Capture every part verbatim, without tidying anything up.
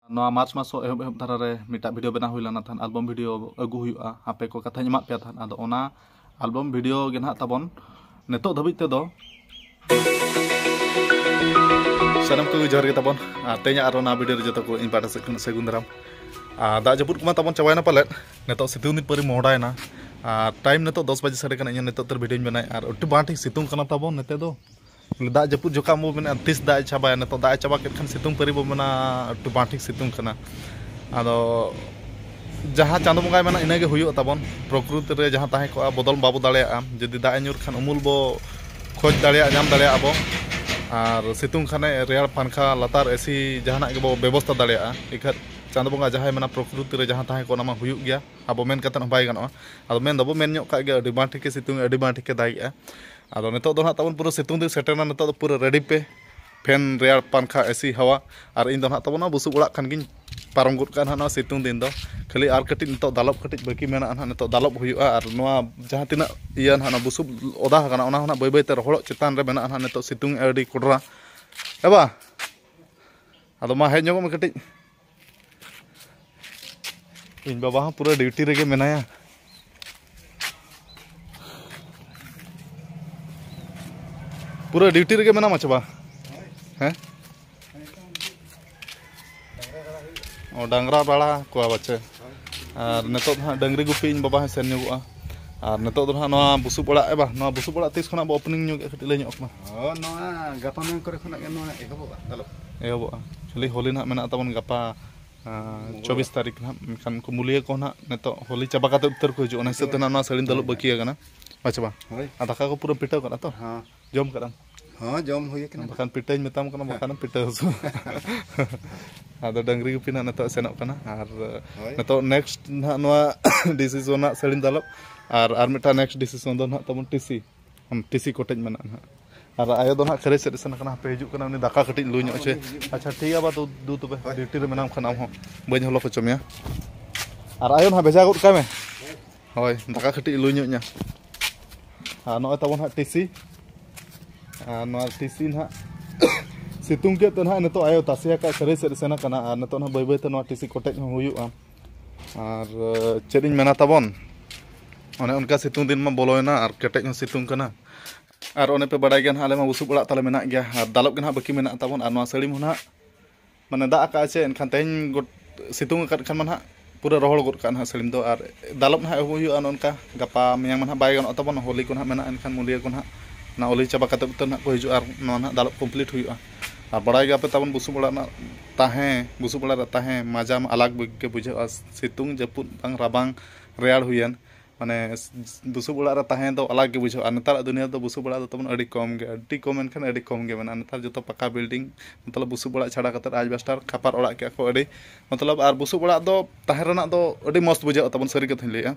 ᱱᱚᱣᱟ ᱢᱟᱨᱪ ᱢᱟᱥ ᱦᱚᱸ ᱮᱦᱚᱵ ᱮᱦᱚᱵ ᱫᱷᱟᱨᱟ ᱨᱮ ᱢᱤᱫᱴᱟᱜ ᱵᱷᱤᱰᱤᱭᱳ ᱵᱮᱱᱟᱣ ᱦᱩᱭ ᱞᱮᱱᱟ ᱛᱟᱦᱮᱸᱫ, ᱟᱞᱵᱚᱢ ᱵᱷᱤᱰᱤᱭᱳ ᱟᱹᱜᱩ ᱦᱩᱭᱩᱜᱼᱟ, ᱟᱯᱮ ᱠᱚ ᱠᱟᱛᱷᱟᱧ ᱮᱢᱟᱫ ᱯᱮᱭᱟ ᱛᱟᱦᱮᱸᱫ᱾ ᱟᱫᱚ ᱚᱱᱟ ᱟᱞᱵᱚᱢ ᱵᱷᱤᱰᱤᱭᱳ ᱜᱮ ᱱᱟᱦᱟᱜ ᱛᱟᱵᱚᱱ ᱱᱤᱛᱚᱜ ᱫᱷᱟᱹᱵᱤᱡ ᱛᱮᱫᱚ᱾ ᱥᱟᱱᱟᱢ ᱠᱚ ᱡᱚᱦᱟᱨ ᱜᱮ ᱛᱟᱵᱚᱱ, ᱟᱨ ᱛᱮᱦᱮᱧᱟᱜ ᱟᱨ ᱚᱱᱟ ᱵᱷᱤᱰᱤᱭᱳ ᱨᱮ ᱡᱚᱛᱚ ᱠᱚ ᱤᱧ ᱯᱟᱦᱴᱟ ᱥᱮᱫ ᱠᱷᱚᱱ ᱥᱟᱹᱜᱩᱱ ᱫᱟᱨᱟᱢ᱾ ᱟᱨ ᱫᱟᱜ ᱡᱟᱹᱯᱩᱫ ᱠᱚᱢᱟ ᱛᱟᱵᱚᱱ ᱪᱟᱵᱟᱭᱮᱱᱟ ᱯᱟᱞᱮᱫ, ᱱᱤᱛᱚᱜ ᱥᱤᱛᱩᱝ ᱫᱤᱱ ᱯᱟᱹᱨᱤ ᱢᱚᱦᱰᱟᱭᱮᱱᱟ᱾ ᱟᱨ ᱴᱟᱭᱤᱢ ᱱᱤᱛᱚᱜ ᱫᱚᱥ ᱵᱟᱡᱮ ᱥᱟᱰᱮ ᱠᱟᱱᱟ, ᱤᱧ ᱱᱤᱛᱚᱜ ᱛᱟᱹᱨ ᱵᱷᱤᱰᱤᱭᱳᱧ ᱵᱮᱱᱟᱣᱮᱫᱼᱟ᱾ ᱟᱨ ᱟᱹᱰᱤ ᱵᱟᱝ ᱴᱷᱤᱠ ᱥᱤᱛᱩᱝ ᱠᱟᱱᱟ ᱛᱟᱵᱚᱱ ᱱᱤᱛᱚᱜ ᱫᱚ᱾ ᱵᱚᱞᱮ ᱫᱟᱜ ᱡᱟᱹᱯᱩᱫ ᱡᱚᱠᱷᱟᱡ ᱵᱚ ᱢᱮᱱᱟ ᱛᱤᱥ ᱫᱟᱜ ᱮ ᱪᱟᱵᱟᱭᱟ, ᱱᱤᱛᱚᱜ ᱫᱟᱜ ᱮ ᱪᱟᱵᱟ ᱠᱮᱫ ᱠᱷᱟᱱ ᱥᱤᱛᱩᱝ ᱯᱟᱹᱨᱤ ᱵᱚ ᱢᱮᱱᱟ ᱟᱹᱰᱤ ᱵᱟᱝ ᱴᱷᱤᱠ ᱥᱤᱛᱩᱝ ᱠᱟᱱᱟ᱾ ᱟᱫᱚ ᱡᱟᱦᱟᱸ ᱪᱟᱸᱫᱚ ᱵᱚᱸᱜᱟᱭ ᱢᱮᱱᱟ ᱤᱱᱟᱹᱜᱮ ᱦᱩᱭᱩᱜᱼᱟ ᱛᱟᱵᱚᱱ᱾ ᱯᱨᱚᱠᱨᱤᱛᱤ ᱨᱮ ᱡᱟᱦᱟᱸ ᱛᱟᱦᱮᱸ ᱠᱚᱜᱼᱟ ᱵᱚᱫᱚᱞ ᱵᱟᱵᱚ ᱫᱟᱲᱮᱭᱟᱜᱼᱟ᱾ ᱡᱩᱫᱤ ᱫᱟᱜ ᱮ ᱧᱩᱨ ᱠᱷᱟᱱ ᱩᱢᱩᱞ ᱵᱚ ᱠᱷᱚᱡᱽ ᱫᱟᱲᱮᱭᱟᱜᱼᱟ, ᱧᱟᱢ ᱫᱟᱲᱮᱭᱟᱜᱼᱟ ᱵᱚ᱾ ᱟᱨ ᱥᱤᱛᱩᱝ ᱠᱷᱟᱱᱮ ᱨᱮᱭᱟᱲ ᱯᱟᱝᱠᱷᱟ ᱞᱟᱛᱟᱨ ᱮᱥᱤ ᱡᱟᱦᱟᱱᱟᱜ ᱜᱮᱵᱚ ᱵᱮᱵᱚᱥᱛᱷᱟ ᱫᱟᱲᱮᱭᱟᱜᱼᱟ᱾ ᱤᱠᱷᱟᱹᱱ ᱪᱟᱸᱫᱚ ᱵᱚᱸᱜᱟ ᱡᱟᱦᱟᱸᱭ ᱢᱮᱱᱟ ᱯᱨᱚᱠᱨᱤᱛᱤ ᱨᱮ ᱡᱟᱦᱟᱸ ᱛᱟᱦᱮᱸ ᱠᱚᱜᱼᱟ ᱚᱱᱟ ᱢᱟ ᱦᱩᱭᱩᱜ ᱜᱮᱭᱟ, ᱟᱵᱚ ᱢᱮᱱ ᱠᱟᱛᱮᱫ ᱦᱚᱸ ᱵᱟᱭ ᱜᱟᱱᱚᱜᱼᱟ᱾ ᱟᱫᱚ ᱢᱮᱱ ᱫᱚᱵᱚ ᱢᱮᱱ ᱧᱚᱜ ᱠᱟᱜ ᱜᱮᱭᱟ, ᱟᱹᱰᱤ ᱵᱟᱝ ᱴᱷᱤᱠᱮ ᱥᱤᱛᱩᱝ ᱮᱫᱼᱟ, ᱟᱹᱰᱤ ᱵᱟᱝ ᱴᱷᱤᱠᱮ ᱫᱟᱜᱮᱜᱼᱟ᱾ ᱟᱫᱚ ᱱᱤᱛᱚᱜ ᱫᱚ ᱱᱟᱦᱟᱜ ᱛᱟᱵᱚᱱ ᱯᱩᱨᱟᱹ ᱥᱤᱛᱩᱝ ᱫᱤᱱ ᱥᱮᱴᱮᱨᱮᱱᱟ, ᱱᱤᱛᱚᱜ ᱫᱚ ᱯᱩᱨᱟᱹ ᱨᱮᱰᱤ ᱯᱮ, ᱯᱷᱮᱱ, ᱨᱮᱭᱟᱲ ᱯᱟᱝᱠᱷᱟ, ᱮᱥᱤ ᱦᱟᱣᱟ᱾ ᱟᱨ ᱤᱧ ᱫᱚ ᱱᱟᱦᱟᱜ ᱛᱟᱵᱚᱱ ᱱᱚᱣᱟ ᱵᱩᱥᱩᱵ ᱚᱲᱟᱜ ᱠᱷᱟᱱ ᱜᱤᱧ ᱯᱟᱨᱚᱢ ᱜᱚᱫ ᱠᱟᱜᱼᱟ ᱱᱟᱦᱟᱜ ᱱᱚᱣᱟ ᱥᱤᱛᱩᱝ ᱫᱤᱱ ᱫᱚ᱾ ᱠᱷᱟᱹᱞᱤ ᱟᱨ ᱠᱟᱹᱴᱤᱡ ᱱᱤᱛᱚᱜ ᱫᱟᱞᱚᱵ ᱠᱟᱹᱴᱤᱡ ᱵᱟᱹᱠᱤ ᱢᱮᱱᱟᱜᱼᱟ ᱱᱟᱦᱟᱜ, ᱱᱤᱛᱚᱜ ᱫᱟᱞᱚᱵ ᱦᱩᱭᱩᱜᱼᱟ᱾ ᱟᱨ ᱱᱚᱣᱟ ᱡᱟᱦᱟᱸ ᱛᱤᱱᱟᱹᱜ ᱤᱭᱟᱹ ᱱᱟᱦᱟᱜ ᱚᱱᱟ ᱵᱩᱥᱩᱵ ᱚᱫᱟ ᱟᱠᱟᱱᱟ, ᱚᱱᱟ ᱦᱚᱸ ᱱᱟᱦᱟᱜ ᱵᱟᱹᱭ ᱵᱟᱹᱭ ᱛᱮ ᱨᱚᱦᱚᱲᱚᱜ ᱪᱮᱛᱟᱱ ᱨᱮ ᱢᱮᱱᱟᱜᱼᱟ ᱱᱟᱦᱟᱜ ᱱᱤᱛᱚᱜ ᱥᱤᱛᱩᱝ ᱮ ᱟᱹᱰᱤ ᱠᱚᱰᱨᱟ᱾ ᱮ ᱵᱟ, ᱟᱫᱚ ᱢᱟ ᱦᱮᱡ ᱧᱚᱜᱚᱜ ᱢᱮ ᱠᱟᱹᱴᱤᱡ᱾ ᱤᱧ ᱵᱟᱵᱟ ᱦᱚᱸ ᱯᱩᱨᱟᱹ ᱰᱤᱭᱩᱴᱤ ᱨᱮᱜᱮ ᱢᱮᱱᱟᱭᱟ᱾ ᱯᱩᱨᱟᱹ ᱰᱤᱭᱩᱴᱤ ᱨᱮᱜᱮ ᱢᱮᱱᱟᱢᱟ ᱪᱮ ᱵᱟ? ᱦᱮᱸ? ᱚ, ᱰᱟᱝᱨᱟ ᱵᱟᱲᱟ ᱠᱚᱣᱟ ᱵᱟᱪᱮ᱾ ᱟᱨ ᱱᱤᱛᱚᱜ ᱫᱚ ᱦᱟᱸᱜ ᱰᱟᱹᱝᱨᱤ ᱜᱩᱯᱤ ᱤᱧ ᱵᱟᱵᱟ ᱦᱚᱸᱭ ᱥᱮᱱ ᱧᱚᱜᱚᱜᱼᱟ᱾ ᱟᱨ ᱱᱤᱛᱚᱜ ᱫᱚ ᱦᱟᱸᱜ ᱱᱚᱣᱟ ᱵᱩᱥᱩᱵ ᱚᱲᱟᱜ, ᱮ ᱵᱟ, ᱱᱚᱣᱟ ᱵᱩᱥᱩᱵ ᱚᱲᱟᱜ ᱛᱤᱥ ᱠᱷᱚᱱᱟᱜ ᱵᱚ ᱳᱯᱮᱱᱤᱝ ᱧᱚᱜ ᱠᱮᱫᱼᱟ? ᱠᱟᱹᱴᱤᱡ ᱞᱟᱹᱭ ᱧᱚᱜ ᱠᱟᱱᱟ᱾ ᱦᱳᱭ, ᱱᱚᱣᱟ ᱜᱟᱯᱟ ᱢᱮᱭᱟᱝ ᱠᱚᱨᱮ ᱠᱷᱚᱱᱟᱜ ᱜᱮ ᱱᱚᱣᱟ ᱮᱦᱚᱵᱚᱜᱼᱟ, ᱫᱟᱞᱚᱵ᱾ ᱮᱦᱚᱵᱚᱜᱼᱟ᱾ ᱠᱷᱟᱹᱞᱤ ᱦᱳᱞᱤ ᱱᱟᱦᱟᱜ ᱢᱮᱱᱟᱜ ᱛᱟᱵᱚᱱ ᱜᱟᱯᱟ, ᱟᱸ, ᱢᱚᱝᱜᱚᱞ᱾ ᱪᱚᱵᱵᱤᱥ ᱛᱟᱹᱨᱤᱠᱷ ᱱᱟᱦᱟᱜ᱾ ᱢᱮᱱᱠᱷᱟᱱ ᱩᱱᱠᱩ ᱢᱩᱞᱤᱭᱟᱹ ᱠᱚ ᱱᱟᱦᱟᱜ ᱱᱤᱛᱚᱜ ᱦᱳᱞᱤ ᱪᱟᱵᱟ ᱠᱟᱛᱮ ᱩᱛᱟᱹᱨ ᱠᱚ ᱦᱤᱡᱩᱜᱼᱟ, ᱚᱱᱟ ᱦᱤᱥᱟᱹᱵ ᱛᱮ ᱱᱟᱦᱟᱜ ᱱᱚᱣᱟ ᱥᱟᱹᱲᱤᱢ ᱫᱟᱞᱚᱵ ᱵᱟᱹᱠᱤ ᱟᱠᱟᱱᱟ᱾ ᱟᱪᱪᱷᱟ, ᱵᱟᱝ? ᱦᱳᱭ᱾ ᱟᱨ ᱫᱟᱠᱟ ᱠᱚ ᱯᱩᱨᱟᱹ ᱯᱤᱴᱷᱟᱹ ᱠᱟᱱᱟ ᱛᱚ? ᱦᱚᱸ᱾ ᱡᱚᱢ ᱠᱟᱫᱟᱢ? ᱦᱚᱸ, ᱡᱚᱢ ᱦᱩᱭ ᱟᱠᱟᱱᱟ᱾ ᱵᱟᱠᱷᱟᱱ ᱯᱤᱴᱷᱟᱹᱧ ᱢᱮᱛᱟᱢ ᱠᱟᱱᱟ, ᱵᱟᱠᱷᱟᱱᱮᱢ ᱯᱤᱴᱷᱟᱹ ᱦᱚᱪᱚ᱾ ᱟᱫᱚ ᱰᱟᱹᱝᱨᱤ ᱜᱩᱯᱤ ᱱᱟᱦᱟᱜ ᱱᱤᱛᱚᱜ ᱥᱮᱱᱚᱜ ᱠᱟᱱᱟ᱾ ᱟᱨ ᱦᱳᱭ᱾ ᱱᱤᱛᱚᱜ ᱱᱮᱠᱥᱴ ᱱᱟᱦᱟᱜ ᱱᱚᱣᱟ ᱰᱤᱥᱤᱥᱚᱱ ᱱᱟᱦᱟᱜ ᱥᱟᱹᱲᱤᱢ ᱫᱟᱞᱚᱵ᱾ ᱟᱨ, ᱟᱨ ᱢᱤᱫᱴᱟᱝ ᱱᱮᱠᱥᱴ ᱰᱤᱥᱤᱥᱚᱱ ᱫᱚ ᱱᱟᱦᱟᱜ ᱛᱟᱵᱚᱱ ᱴᱤᱥᱤ᱾ ᱦᱩᱸ, ᱴᱤᱥᱤ ᱠᱚᱴᱮᱡ ᱢᱮᱱᱟᱜᱼᱟ ᱱᱟᱦᱟᱜ᱾ ᱟᱨ ᱟᱭᱳ ᱫᱚ ᱱᱟᱦᱟᱜ ᱠᱷᱟᱹᱨᱟᱹᱭ ᱥᱮᱫ ᱮ ᱥᱮᱱ ᱟᱠᱟᱱᱟ, ᱦᱟᱯᱮ ᱦᱤᱡᱩᱜ ᱠᱟᱱᱟ, ᱩᱱᱤ ᱫᱟᱠᱟ ᱠᱟᱹᱴᱤᱡ ᱞᱩ ᱧᱚᱜ ᱦᱚᱪᱚᱭ᱾ ᱟᱪᱪᱷᱟ, ᱴᱷᱤᱠ ᱜᱮᱭᱟ ᱵᱟ, ᱫᱩ, ᱫᱩ ᱛᱚᱵᱮ, ᱦᱳᱭ᱾ ᱰᱤᱭᱩᱴᱤ ᱨᱮ ᱢᱮᱱᱟᱢ ᱠᱷᱟᱱ ᱟᱢ ᱦᱚᱸ ᱵᱟᱹᱧ ᱦᱚᱞᱚ ᱦᱚᱪᱚ ᱢᱮᱭᱟ᱾ ᱟᱨ ᱟᱭᱳ ᱱᱟᱦᱟᱜ ᱵᱷᱮᱡᱟ ᱜᱚᱫ ᱠᱟᱭ ᱢᱮ᱾ ᱦᱳᱭ, ᱫᱟᱠᱟ ᱠᱟᱹᱴᱤᱡ ᱞᱩ ᱧᱚᱜ ᱧᱟ᱾ ᱟᱨ ᱱᱚᱜᱼᱚᱭ ᱛᱟᱵᱚᱱ ᱦᱟᱸᱜ ᱴᱤᱥᱤ᱾ ᱟᱨ ᱱᱚᱣᱟ ᱴᱤᱥᱤ ᱱᱟᱦᱟᱜ ᱥᱤᱛᱩᱝ ᱠᱮᱫ ᱛᱮ ᱱᱟᱦᱟᱜ ᱱᱤᱛᱚᱜ ᱟᱭᱳ ᱛᱟᱥᱮ ᱟᱠᱟᱫ ᱠᱷᱟᱹᱨᱟᱹᱭ ᱥᱮᱫ ᱮ ᱥᱮᱱ ᱟᱠᱟᱱᱟ, ᱟᱨ ᱱᱤᱛᱚᱜ ᱱᱟᱦᱟᱜ ᱵᱟᱹᱭ ᱵᱟᱹᱭ ᱛᱮ ᱱᱚᱣᱟ ᱴᱤᱥᱤ ᱠᱚᱴᱮᱡ ᱦᱚᱸ ᱦᱩᱭᱩᱜᱼᱟ᱾ ᱟᱨ ᱪᱮᱫ ᱤᱧ ᱢᱮᱱᱟ ᱛᱟᱵᱚᱱ, ᱚᱱᱮ ᱚᱱᱠᱟ ᱥᱤᱛᱩᱝ ᱫᱤᱱ ᱢᱟ ᱵᱚᱞᱚᱭᱮᱱᱟ ᱟᱨ ᱠᱮᱴᱮᱡ ᱦᱚᱸ ᱥᱤᱛᱩᱝ ᱠᱟᱱᱟ᱾ ᱟᱨ ᱚᱱᱮ ᱯᱮ ᱵᱟᱲᱟᱭ ᱜᱮᱭᱟ ᱱᱟᱦᱟᱜ, ᱟᱞᱮ ᱢᱟ ᱵᱩᱥᱩᱵ ᱚᱲᱟᱜ ᱛᱟᱞᱮ ᱢᱮᱱᱟᱜ ᱜᱮᱭᱟ, ᱟᱨ ᱫᱟᱞᱚᱵ ᱜᱮ ᱱᱟᱦᱟᱜ ᱵᱟᱹᱠᱤ ᱢᱮᱱᱟᱜ ᱛᱟᱵᱚᱱ᱾ ᱟᱨ ᱱᱚᱣᱟ ᱥᱟᱹᱲᱤᱢ ᱦᱚᱸ ᱱᱟᱦᱟᱜ ᱢᱟᱱᱮ ᱫᱟᱜ ᱟᱠᱟᱫᱼᱟ ᱪᱮ, ᱮᱱᱠᱷᱟᱱ ᱛᱮᱦᱮᱧ ᱜᱚᱴ-, ᱥᱤᱛᱩᱝ ᱟᱠᱟᱫ ᱠᱷᱟᱱ ᱢᱟ ᱱᱟᱦᱟᱜ ᱯᱩᱨᱟᱹ ᱨᱚᱦᱚᱲ ᱜᱚᱫ ᱠᱟᱜᱼᱟ ᱱᱟᱦᱟᱜ ᱥᱟᱹᱲᱤᱢ ᱫᱚ᱾ ᱟᱨ ᱫᱟᱞᱚᱵ ᱱᱟᱦᱟᱜ ᱮᱦᱚᱵ ᱦᱩᱭᱩᱜᱼᱟ ᱱᱚᱜᱼᱚ ᱱᱚᱝᱠᱟ᱾ ᱜᱟᱯᱟ ᱢᱮᱭᱟᱝ ᱢᱟ ᱱᱟᱦᱟᱜ ᱵᱟᱭ ᱜᱟᱱᱚᱜ ᱛᱟᱵᱚᱱ, ᱦᱳᱞᱤ ᱠᱚ ᱱᱟᱦᱟᱜ ᱢᱮᱱᱟᱜᱼᱟ, ᱮᱱᱠᱷᱟᱱ ᱢᱩᱞᱤᱭᱟᱹ ᱠᱚ ᱱᱟᱦᱟᱜ ᱱᱚᱣᱟ ᱦᱳᱞᱤ ᱪᱟᱵᱟ ᱠᱟᱛᱮᱫ ᱩᱛᱟᱹᱨ ᱱᱟᱦᱟᱜ ᱠᱚ ᱦᱤᱡᱩᱜᱼᱟ, ᱟᱨ ᱱᱚᱣᱟ ᱱᱟᱦᱟᱜ ᱫᱟᱞᱚᱵ complete ᱦᱩᱭᱩᱜᱼᱟ᱾ ᱟᱨ ᱵᱟᱲᱟᱭ ᱜᱮᱭᱟᱯᱮ ᱛᱟᱵᱚᱱ ᱵᱩᱥᱩᱵ ᱚᱲᱟᱜ ᱨᱮᱱᱟᱜ ᱛᱟᱦᱮᱸ, ᱵᱩᱥᱩᱵ ᱚᱲᱟᱜ ᱨᱮ ᱛᱟᱦᱮᱸ ᱢᱟᱡᱟ ᱢᱟ ᱟᱞᱟᱜᱽ ᱜᱮ ᱵᱩᱡᱷᱟᱹᱜᱼᱟ, ᱥᱤᱛᱩᱝ ᱡᱟᱹᱯᱩᱫ ᱵᱟᱝ ᱨᱟᱵᱟᱝ ᱨᱮᱭᱟᱲ ᱦᱩᱭᱮᱱ, ᱢᱟᱱᱮ ᱵᱩᱥᱩᱵ ᱚᱲᱟᱜ ᱨᱮ ᱛᱟᱦᱮᱸ ᱫᱚ ᱟᱞᱟᱜᱽ ᱜᱮ ᱵᱩᱡᱷᱟᱹᱜᱼᱟ᱾ ᱱᱮᱛᱟᱨᱟᱜ ᱫᱩᱱᱤᱭᱟᱹ ᱨᱮᱫᱚ ᱵᱩᱥᱩᱵ ᱚᱲᱟᱜ ᱫᱚ ᱛᱟᱵᱚᱱ ᱟᱹᱰᱤ ᱠᱚᱢ ᱜᱮ, ᱟᱹᱰᱤ ᱠᱚᱢ ᱮᱱᱠᱷᱟᱱ ᱟᱹᱰᱤ ᱠᱚᱢ ᱜᱮ ᱢᱮᱱᱟᱜᱼᱟ᱾ ᱱᱮᱛᱟᱨ ᱡᱚᱛᱚ ᱯᱟᱠᱟ building, ᱢᱚᱛᱞᱚᱵ ᱵᱩᱥᱩᱵ ᱚᱲᱟᱜ ᱪᱷᱟᱲᱟ ᱠᱟᱛᱮᱫ ᱟᱡᱵᱮᱥᱴᱟᱨ ᱠᱷᱟᱯᱟᱨ ᱚᱲᱟᱜ ᱠᱮᱜᱼᱟ ᱠᱚ ᱟᱹᱰᱤ, ᱢᱚᱛᱞᱚᱵ ᱟᱨ ᱵᱩᱥᱩᱵ ᱚᱲᱟᱜ ᱫᱚ ᱛᱟᱦᱮᱸ ᱨᱮᱱᱟᱜ ᱫᱚ ᱟᱹᱰᱤ ᱢᱚᱡᱽ ᱵᱩᱡᱷᱟᱹᱜᱼᱟ ᱛᱟᱵᱚᱱ, ᱥᱟᱹᱨᱤ ᱠᱟᱛᱷᱟᱧ ᱞᱟᱹᱭᱮᱜᱼᱟ᱾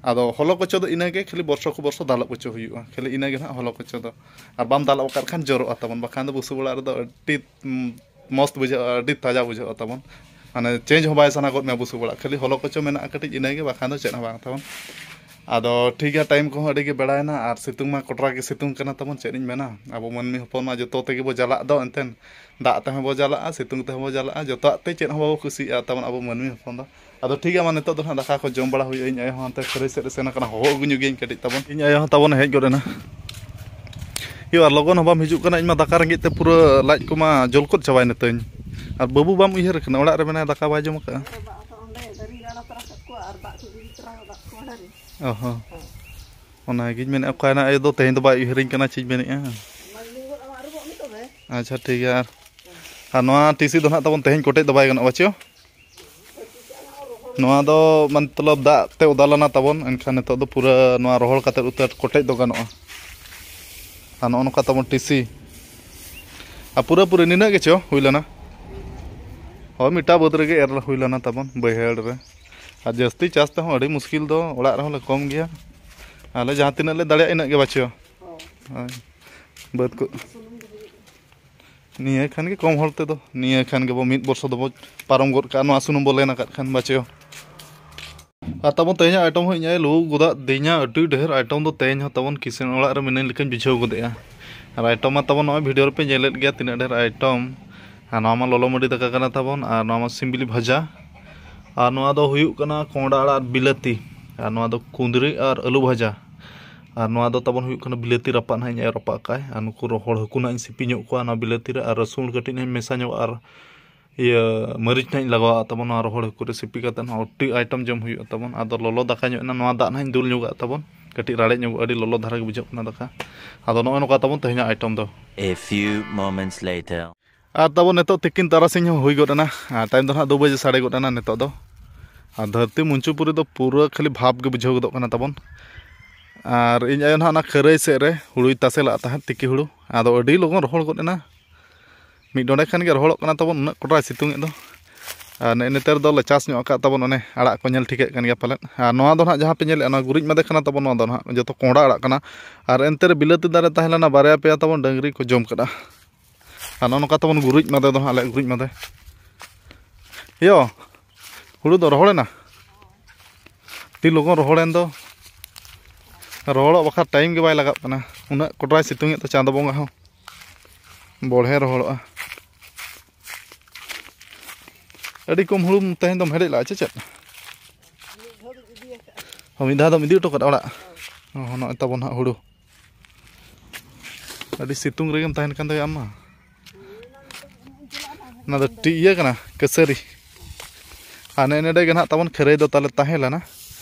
ᱟᱫᱚ ᱦᱚᱞᱚ ᱠᱚᱪᱚ ᱫᱚ ᱤᱱᱟᱹᱜᱮ, ᱠᱷᱟᱹᱞᱤ ᱵᱚᱨᱥᱚ ᱠᱚ ᱵᱚᱨᱥᱚ ᱫᱟᱞᱚᱵ ᱠᱚᱪᱚ ᱦᱩᱭᱩᱜᱼᱟ, ᱠᱷᱟᱹᱞᱤ ᱤᱱᱟᱹᱜᱮ ᱱᱟᱦᱟᱜ ᱦᱚᱞᱚ ᱠᱚᱪᱚ ᱫᱚ᱾ ᱟᱨ ᱵᱟᱢ ᱫᱟᱞᱚᱵ ᱟᱠᱟᱫ ᱠᱷᱟᱱ ᱡᱚᱨᱚᱜᱼᱟ ᱛᱟᱵᱚᱱ, ᱵᱟᱠᱷᱟᱱ ᱫᱚ ᱵᱩᱥᱩᱵ ᱚᱲᱟᱜ ᱨᱮᱫᱚ ᱟᱹᱰᱤ ᱢᱚᱡᱽ ᱵᱩᱡᱷᱟᱹᱜᱼᱟ, ᱟᱹᱰᱤ ᱛᱟᱡᱟ ᱵᱩᱡᱷᱟᱹᱜᱼᱟ ᱛᱟᱵᱚᱱ᱾ ᱢᱟᱱᱮ change ᱦᱚᱸ ᱵᱟᱭ ᱥᱟᱱᱟ ᱜᱚᱫ ᱢᱮᱭᱟ ᱵᱩᱥᱩᱵ ᱚᱲᱟᱜ, ᱠᱷᱟᱹᱞᱤ ᱦᱚᱞᱚ ᱠᱚᱪᱚ ᱢᱮᱱᱟᱜᱼᱟ ᱠᱟᱹᱴᱤᱡ, ᱤᱱᱟᱹᱜᱮ, ᱵᱟᱠᱷᱟᱱ ᱫᱚ ᱪᱮᱫ ᱦᱚᱸ ᱵᱟᱝ ᱛᱟᱵᱚᱱ᱾ ᱟᱫᱚ ᱴᱷᱤᱠ ᱜᱮᱭᱟ, time ᱠᱚᱦᱚᱸ ᱟᱹᱰᱤ ᱜᱮ ᱵᱮᱲᱟᱭᱮᱱᱟ ᱟᱨ ᱥᱤᱛᱩᱝ ᱢᱟ ᱠᱚᱴᱨᱟ ᱜᱮ ᱥᱤᱛᱩᱝ ᱠᱟᱱᱟ ᱛᱟᱵᱚᱱ, ᱪᱮᱫ ᱤᱧ ᱢᱮᱱᱟ, ᱟᱵᱚ ᱢᱟᱹᱱᱢᱤ ᱦᱚᱯᱚᱱ ᱢᱟ ᱡᱚᱛᱚ ᱛᱮᱜᱮ ᱵᱚ ᱡᱟᱞᱟᱜ ᱫᱚ ᱮᱱᱛᱮᱱ, ᱫᱟᱜ ᱛᱮᱦᱚᱸ ᱵᱚ ᱡᱟᱞᱟᱜᱼᱟ, ᱥᱤᱛᱩᱝ ᱛᱮᱦᱚᱸ ᱵᱚ ᱡᱟᱞᱟᱜᱼᱟ, ᱡᱚᱛᱚᱣᱟᱜ ᱛᱮ ᱪᱮᱫ ᱦᱚᱸ ᱵᱟᱵᱚ ᱠᱩᱥᱤᱭᱟᱜᱼᱟ ᱛᱟᱵᱚᱱ ᱟᱵᱚ ᱢᱟᱹᱱᱢᱤ ᱦᱚᱯᱚᱱ ᱫᱚ᱾ ᱟᱫᱚ ᱴᱷᱤᱠ ᱜᱮᱭᱟ, ᱢᱟ ᱱᱤᱛᱚᱜ ᱫᱚ ᱱᱟᱦᱟᱜ ᱫᱟᱠᱟ ᱠᱚ ᱡᱚᱢ ᱵᱟᱲᱟ ᱦᱩᱭᱩᱜᱼᱟ, ᱤᱧ ᱟᱭᱳ ᱦᱚᱸ ᱦᱟᱱᱛᱮ ᱠᱷᱟᱹᱨᱟᱹᱭ ᱥᱮᱫ ᱮ ᱥᱮᱱ ᱟᱠᱟᱱᱟ, ᱦᱚᱦᱚ ᱟᱹᱜᱩ ᱧᱚᱜ ᱜᱤᱭᱟᱹᱧ ᱠᱟᱹᱴᱤᱡ ᱛᱟᱵᱚᱱ, ᱤᱧ ᱟᱭᱳ ᱦᱚᱸ ᱛᱟᱵᱚᱱ ᱦᱮᱡ ᱜᱚᱫ ᱮᱱᱟ᱾ ᱭᱳ, ᱟᱨ ᱞᱚᱜᱚᱱ ᱦᱚᱸ ᱵᱟᱢ ᱦᱤᱡᱩᱜ ᱠᱟᱱᱟ, ᱤᱧ ᱢᱟ ᱫᱟᱠᱟ ᱨᱮᱸᱜᱮᱡ ᱛᱮ ᱯᱩᱨᱟᱹ ᱞᱟᱡ ᱠᱚᱢᱟ ᱡᱚᱞ ᱠᱚᱫ ᱪᱟᱵᱟᱭᱮᱱ ᱛᱤᱧ᱾ ᱟᱨ ᱵᱟᱹᱵᱩ ᱵᱟᱢ ᱩᱭᱦᱟᱹᱨ ᱠᱟᱱᱟ, ᱚᱲᱟᱜ ᱨᱮ ᱢᱮᱱᱟᱭᱟ, ᱫᱟᱠᱟ ᱵᱟᱭ ᱡᱚᱢ ᱟᱠᱟᱫᱼᱟ᱾ ᱚᱸᱰᱮ ᱫᱟᱨᱮ ᱨᱮ ᱟᱲᱟ ᱛᱚᱨᱟ ᱠᱟᱜ ᱠᱚᱣᱟ ᱟᱨ ᱫᱟᱜ ᱠᱚ ᱤᱫᱤ ᱛᱚᱨᱟ ᱠᱟᱜ ᱠᱚᱣᱟ ᱚᱱᱟ ᱨᱮ᱾ ᱚ ᱦᱚᱸ᱾ ᱚᱱᱟᱜᱤᱧ ᱢᱮᱱᱮᱫᱼᱟ, ᱚᱠᱟᱭᱮᱱᱟ ᱟᱭᱳ ᱫᱚ, ᱛᱮᱦᱮᱧ ᱫᱚ ᱵᱟᱭ ᱩᱭᱦᱟᱹᱨᱤᱧ ᱠᱟᱱᱟ, ᱪᱮᱫ ᱤᱧ ᱢᱮᱱᱮᱫᱼᱟ᱾ ᱢᱟ ᱞᱤᱸᱜᱚᱱ ᱟᱢᱟᱜ ᱟᱹᱨᱩᱵᱚᱜ ᱢᱮ ᱛᱚᱵᱮ᱾ ᱟᱪᱪᱷᱟ, ᱴᱷᱤᱠ ᱜᱮᱭᱟ᱾ ᱟᱨ, ᱟᱨ ᱱᱚᱣᱟ ᱴᱤᱥᱤ ᱫᱚ ᱱᱟᱦᱟᱜ ᱛᱟᱵᱚᱱ ᱛᱮᱦᱮᱧ ᱠᱚᱴᱮᱡ ᱫᱚ ᱵᱟᱭ ᱜᱟᱱᱚᱜᱼᱟ, ᱵᱟᱪᱚ? ᱱᱚᱣᱟ ᱫᱚ ᱢᱚᱛᱞᱚᱵ ᱫᱟᱜ ᱛᱮ ᱚᱫᱟ ᱞᱮᱱᱟ ᱛᱟᱵᱚᱱ, ᱮᱱᱠᱷᱟᱱ ᱱᱤᱛᱚᱜ ᱫᱚ ᱯᱩᱨᱟᱹ ᱱᱚᱣᱟ ᱨᱚᱦᱚᱲ ᱠᱟᱛᱮ ᱩᱛᱟᱹᱨ ᱠᱚᱴᱮᱡ ᱫᱚ ᱜᱟᱱᱚᱜᱼᱟ᱾ ᱟᱨ ᱱᱚᱜᱼᱚ ᱱᱚᱝᱠᱟ ᱛᱟᱵᱚᱱ ᱴᱤᱥᱤ᱾ ᱟᱨ ᱯᱩᱨᱟᱹᱯᱩᱨᱤ ᱱᱤᱱᱟᱹᱜ ᱜᱮᱪᱚ ᱦᱩᱭ ᱞᱮᱱᱟ? ᱦᱳᱭ, ᱢᱤᱫᱴᱟᱝ ᱵᱟᱹᱫᱽ ᱨᱮᱜᱮ ᱮᱨ ᱦᱩᱭ ᱞᱮᱱᱟ ᱛᱟᱵᱚᱱ, ᱵᱟᱹᱭᱦᱟᱹᱲ ᱨᱮ᱾ ᱟᱨ ᱡᱟᱹᱥᱛᱤ ᱪᱟᱥ ᱛᱮᱦᱚᱸ ᱟᱹᱰᱤ ᱢᱩᱥᱠᱤᱞ ᱫᱚ, ᱚᱲᱟᱜ ᱨᱮᱦᱚᱸ ᱞᱮ ᱠᱚᱢ ᱜᱮᱭᱟ᱾ ᱟᱞᱮ ᱡᱟᱦᱟᱸ ᱛᱤᱱᱟᱹᱜ ᱞᱮ ᱫᱟᱲᱮᱭᱟᱜᱼᱟ, ᱤᱱᱟᱹᱜ ᱜᱮ ᱵᱟᱪᱚ᱾ ᱦᱳᱭ᱾ ᱵᱟᱹᱫᱽ ᱠᱚ᱾ ᱱᱤᱭᱟᱹ ᱠᱷᱟᱱ ᱜᱮ ᱠᱚᱢ ᱦᱚᱲ ᱛᱮᱫᱚ, ᱱᱤᱭᱟᱹ ᱠᱷᱟᱱ ᱜᱮᱵᱚ ᱢᱤᱫ ᱵᱚᱨᱥᱚ ᱫᱚᱵᱚ ᱯᱟᱨᱚᱢ ᱜᱚᱫ ᱠᱟᱜᱼᱟ, ᱱᱚᱣᱟ ᱥᱩᱱᱩᱢ ᱵᱚ ᱞᱮᱱ ᱟᱠᱟᱫ ᱠᱷᱟᱱ, ᱵᱟᱪᱚ᱾ ᱟᱨ ᱛᱟᱵᱚᱱ ᱛᱮᱦᱮᱧᱟᱜ item ᱦᱚᱸ ᱤᱧ ᱟᱭᱳ ᱞᱩ ᱜᱚᱫᱟᱜ ᱫᱤᱧᱟ, ᱟᱹᱰᱤ ᱰᱷᱮᱨ item ᱫᱚ ᱛᱮᱦᱮᱧ ᱦᱚᱸ ᱛᱟᱵᱚᱱ ᱠᱤᱥᱟᱹᱬ ᱚᱲᱟᱜ ᱨᱮ ᱢᱤᱱᱟᱹᱧ ᱞᱮᱠᱟᱧ ᱵᱩᱡᱷᱟᱹᱣ ᱜᱚᱫᱮᱜᱼᱟ᱾ ᱟᱨ ᱟᱭᱴᱚᱢ ᱢᱟ ᱛᱟᱵᱚᱱ ᱱᱚᱜᱼᱚᱭ ᱵᱷᱤᱰᱤᱭᱳ ᱨᱮᱯᱮ ᱧᱮᱞᱮᱫ ᱜᱮᱭᱟ ᱛᱤᱱᱟᱹᱜ ᱰᱷᱮᱨ ᱟᱭᱴᱚᱢ᱾ ᱟᱨ ᱱᱚᱣᱟ ᱢᱟ ᱞᱚᱞᱚ ᱢᱟᱹᱰᱤ ᱫᱟᱠᱟ ᱠᱟᱱᱟ ᱛᱟᱵᱚᱱ, ᱟᱨ ᱱᱚᱣᱟ ᱢᱟ ᱥᱤᱢᱵᱤᱞᱤ ᱵᱷᱟᱡᱟ, ᱟᱨ ᱱᱚᱣᱟ ᱫᱚ ᱦᱩᱭᱩᱜ ᱠᱟᱱᱟ ᱠᱚᱸᱦᱰᱟ ᱟᱲᱟᱜ ᱵᱤᱞᱟᱹᱛᱤ, ᱟᱨ ᱱᱚᱣᱟ ᱫᱚ ᱠᱩᱸᱫᱽᱨᱤ ᱟᱨ ᱟᱹᱞᱩ ᱵᱷᱟᱡᱟ, ᱟᱨ ᱱᱚᱣᱟ ᱫᱚ ᱛᱟᱵᱚᱱ ᱦᱩᱭᱩᱜ ᱠᱟᱱᱟ ᱵᱤᱞᱟᱹᱛᱤ ᱨᱟᱯᱟᱜ ᱱᱟᱦᱟᱜ ᱤᱧ ᱮ ᱨᱟᱯᱟᱜ ᱠᱟᱜᱼᱟᱭ, ᱟᱨ ᱱᱩᱠᱩ ᱨᱚᱦᱚᱲ ᱦᱟᱹᱠᱩ ᱱᱟᱦᱟᱜ ᱤᱧ ᱥᱤᱯᱤ ᱧᱚᱜ ᱠᱚᱣᱟ ᱱᱚᱣᱟ ᱵᱤᱞᱟᱹᱛᱤ ᱨᱮ, ᱟᱨ ᱨᱟᱹᱥᱩᱱ ᱠᱟᱹᱴᱤᱡ ᱱᱟᱦᱟᱜ ᱤᱧ ᱢᱮᱥᱟ ᱧᱚᱜᱼᱟ, ᱟᱨ ᱤᱭᱟᱹ ᱢᱟᱹᱨᱤᱪ ᱱᱟᱦᱟᱜ ᱤᱧ ᱞᱟᱜᱟᱣᱟᱜ ᱛᱟᱵᱚᱱ ᱱᱚᱣᱟ ᱨᱚᱦᱚᱲ ᱦᱟᱹᱠᱩ ᱨᱮ ᱥᱤᱯᱤ ᱠᱟᱛᱮ ᱱᱟᱦᱟᱜ ᱩᱛᱩ ᱟᱭᱴᱚᱢ ᱡᱚᱢ ᱦᱩᱭᱩᱜᱼᱟ ᱛᱟᱵᱚᱱ᱾ ᱟᱫᱚ ᱞᱚᱞᱚ ᱫᱟᱠᱟ ᱧᱚᱜ ᱮᱱᱟ, ᱱᱚᱣᱟ ᱫᱟᱜ ᱱᱟᱦᱟᱜ ᱤᱧ ᱫᱩᱞ ᱧᱚᱜᱟᱜ ᱛᱟᱵᱚᱱ, ᱠᱟᱹᱴᱤᱡ ᱨᱟᱲᱮᱡ ᱧᱚᱜᱚᱜᱼᱟ, ᱟᱹᱰᱤ ᱞᱚᱞᱚ ᱫᱷᱟᱨᱟ ᱜᱮ ᱵᱩᱡᱷᱟᱹᱜ ᱠᱟᱱᱟ ᱫᱟᱠᱟ᱾ ᱟᱫᱚ ᱱᱚᱜᱼᱚᱭ ᱱᱚᱝᱠᱟ ᱛᱟᱵᱚᱱ ᱛᱮᱦᱮᱧᱟᱜ ᱟᱭᱴᱚᱢ ᱫᱚ᱾ A few moments later. ᱟᱨ ᱛᱟᱵᱚᱱ ᱱᱤᱛᱚᱜ ᱛᱤᱠᱤᱱ ᱛᱟᱨᱟᱥᱤᱧ ᱦᱚᱸ ᱦᱩᱭ ᱜᱚᱫ ᱮᱱᱟ, ᱟᱨ ᱴᱟᱭᱤᱢ ᱫᱚ ᱱᱟᱦᱟᱜ ᱫᱩ ᱵᱟᱡᱮ ᱥᱟᱰᱮ ᱜᱚᱫ ᱮᱱᱟ ᱱᱤᱛᱚᱜ ᱫᱚ᱾ ᱟᱨ ᱫᱷᱟᱹᱨᱛᱤ ᱢᱩᱧᱪᱩᱯᱩᱨᱤ ᱫᱚ ᱯᱩᱨᱟᱹ ᱠᱷᱟᱹᱞᱤ ᱵᱷᱟᱵᱽ ᱜᱮ ᱵᱩᱡᱷᱟᱹᱣ ᱜᱚᱫᱚᱜ ᱠᱟᱱᱟ ᱛᱟᱵᱚᱱ᱾ ᱟᱨ ᱤᱧ ᱟᱭᱳ ᱱᱟᱦᱟᱜ ᱚᱱᱟ ᱠᱷᱟᱹᱨᱟᱹᱭ ᱥᱮᱫ ᱨᱮ ᱦᱩᱲᱩᱭ ᱛᱟᱥᱮ ᱞᱟᱜ ᱛᱟᱦᱮᱸᱫ ᱛᱤᱠᱤ ᱦᱩᱲᱩ, ᱟᱫᱚ ᱟᱹᱰᱤ ᱞᱚᱜᱚᱱ ᱨᱚᱦᱚᱲ ᱜᱚᱫ ᱮᱱᱟ᱾ ᱢᱤᱫ ᱰᱚᱸᱰᱮ ᱠᱷᱟᱱ ᱜᱮ ᱨᱚᱦᱚᱲᱚᱜ ᱠᱟᱱᱟ ᱛᱟᱵᱚᱱ, ᱩᱱᱟᱹᱜ ᱠᱚᱴᱨᱟᱭ ᱥᱤᱛᱩᱝ ᱮᱫ ᱫᱚ᱾ ᱟᱨ ᱱᱮᱜᱼᱮ ᱱᱮᱛᱟᱨ ᱫᱚᱞᱮ ᱪᱟᱥ ᱧᱚᱜ ᱟᱠᱟᱫ ᱛᱟᱵᱚᱱ ᱚᱱᱮ ᱟᱲᱟᱜ ᱠᱚ ᱧᱮᱞ ᱴᱷᱤᱠᱟᱹᱜ ᱠᱟᱱ ᱜᱮᱭᱟ ᱯᱟᱞᱮᱫ᱾ ᱟᱨ ᱱᱚᱣᱟ ᱫᱚ ᱱᱟᱦᱟᱜ ᱡᱟᱦᱟᱸ ᱯᱮ ᱧᱮᱞᱮᱫᱼᱟ, ᱱᱚᱣᱟ ᱜᱩᱨᱤᱡ ᱢᱟᱫᱮ ᱠᱟᱱᱟ ᱛᱟᱵᱚᱱ, ᱱᱚᱣᱟ ᱫᱚ ᱱᱟᱦᱟᱜ ᱡᱚᱛᱚ ᱠᱚᱸᱦᱰᱟ ᱟᱲᱟᱜ ᱠᱟᱱᱟ᱾ ᱟᱨ ᱮᱱᱛᱮ ᱨᱮ ᱵᱤᱞᱟᱹᱛᱤ ᱫᱟᱨᱮ ᱛᱟᱦᱮᱸ ᱞᱮᱱᱟ ᱵᱟᱨᱭᱟ ᱯᱮᱭᱟ ᱛᱟᱵᱚᱱ, ᱰᱟᱹᱝᱨᱤ ᱠᱚ ᱡᱚᱢ ᱠᱟᱫᱟ᱾ ᱟᱨ ᱱᱚᱜᱼᱚ ᱱᱚᱝᱠᱟ ᱛᱟᱵᱚᱱ ᱜᱩᱨᱤᱡ ᱢᱟᱫᱮ ᱫᱚ ᱦᱟᱸᱜ, ᱟᱞᱮᱭᱟᱜ ᱜᱩᱨᱤᱡ ᱢᱟᱫᱮ᱾ ᱭᱳ, ᱦᱩᱲᱩ ᱫᱚ ᱨᱚᱦᱚᱲᱮᱱᱟ, ᱟᱹᱰᱤ ᱞᱚᱜᱚᱱ ᱨᱚᱦᱚᱲᱮᱱ ᱫᱚ᱾ ᱨᱚᱦᱚᱲᱚᱜ ᱵᱟᱠᱷᱨᱟ ᱴᱟᱭᱤᱢ ᱜᱮ ᱵᱟᱭ ᱞᱟᱜᱟᱜ ᱠᱟᱱᱟ, ᱩᱱᱟᱹᱜ ᱠᱚᱴᱨᱟᱭ ᱥᱤᱛᱩᱝ ᱮᱫ ᱫᱚ ᱪᱟᱸᱫᱚ ᱵᱚᱸᱜᱟ ᱦᱚᱸ᱾ ᱵᱚᱲᱦᱮ ᱨᱚᱦᱚᱲᱚᱜᱼᱟ᱾ ᱟᱹᱰᱤ ᱠᱚᱢ ᱦᱩᱲᱩ ᱛᱮᱦᱮᱧ ᱫᱚᱢ ᱦᱮᱰᱮᱡ ᱞᱟᱜᱼᱟ ᱪᱮ ᱪᱮᱫ? ᱦᱚᱸ, ᱢᱤᱫ ᱫᱷᱟᱣ ᱫᱚᱢ ᱤᱫᱤ ᱦᱚᱴᱚ ᱠᱟᱫᱟ ᱚᱲᱟᱜ? ᱦᱚᱸ, ᱱᱚᱜᱼᱚᱭ ᱛᱟᱵᱚᱱ ᱦᱟᱸᱜ ᱦᱩᱲᱩ᱾ ᱟᱹᱰᱤ ᱥᱤᱛᱩᱝ ᱨᱮᱜᱮᱢ ᱛᱟᱦᱮᱱ ᱠᱟᱱ ᱛᱟᱭᱟ ᱟᱢ ᱢᱟ᱾ ᱚᱱᱟ ᱫᱚ ᱴᱤ-, ᱤᱭᱟᱹ ᱠᱟᱱᱟ, ᱠᱟᱹᱥᱟᱹᱨᱤ᱾ ᱟᱨ ᱱᱮᱜᱼᱮ ᱱᱮᱰᱮ ᱜᱮ ᱱᱟᱦᱟᱜ ᱛᱟᱵᱚᱱ ᱠᱷᱟᱹᱨᱟᱹᱭ ᱫᱚ ᱛᱟᱞᱮ ᱛᱟᱦᱮᱸ ᱞᱮᱱᱟ᱾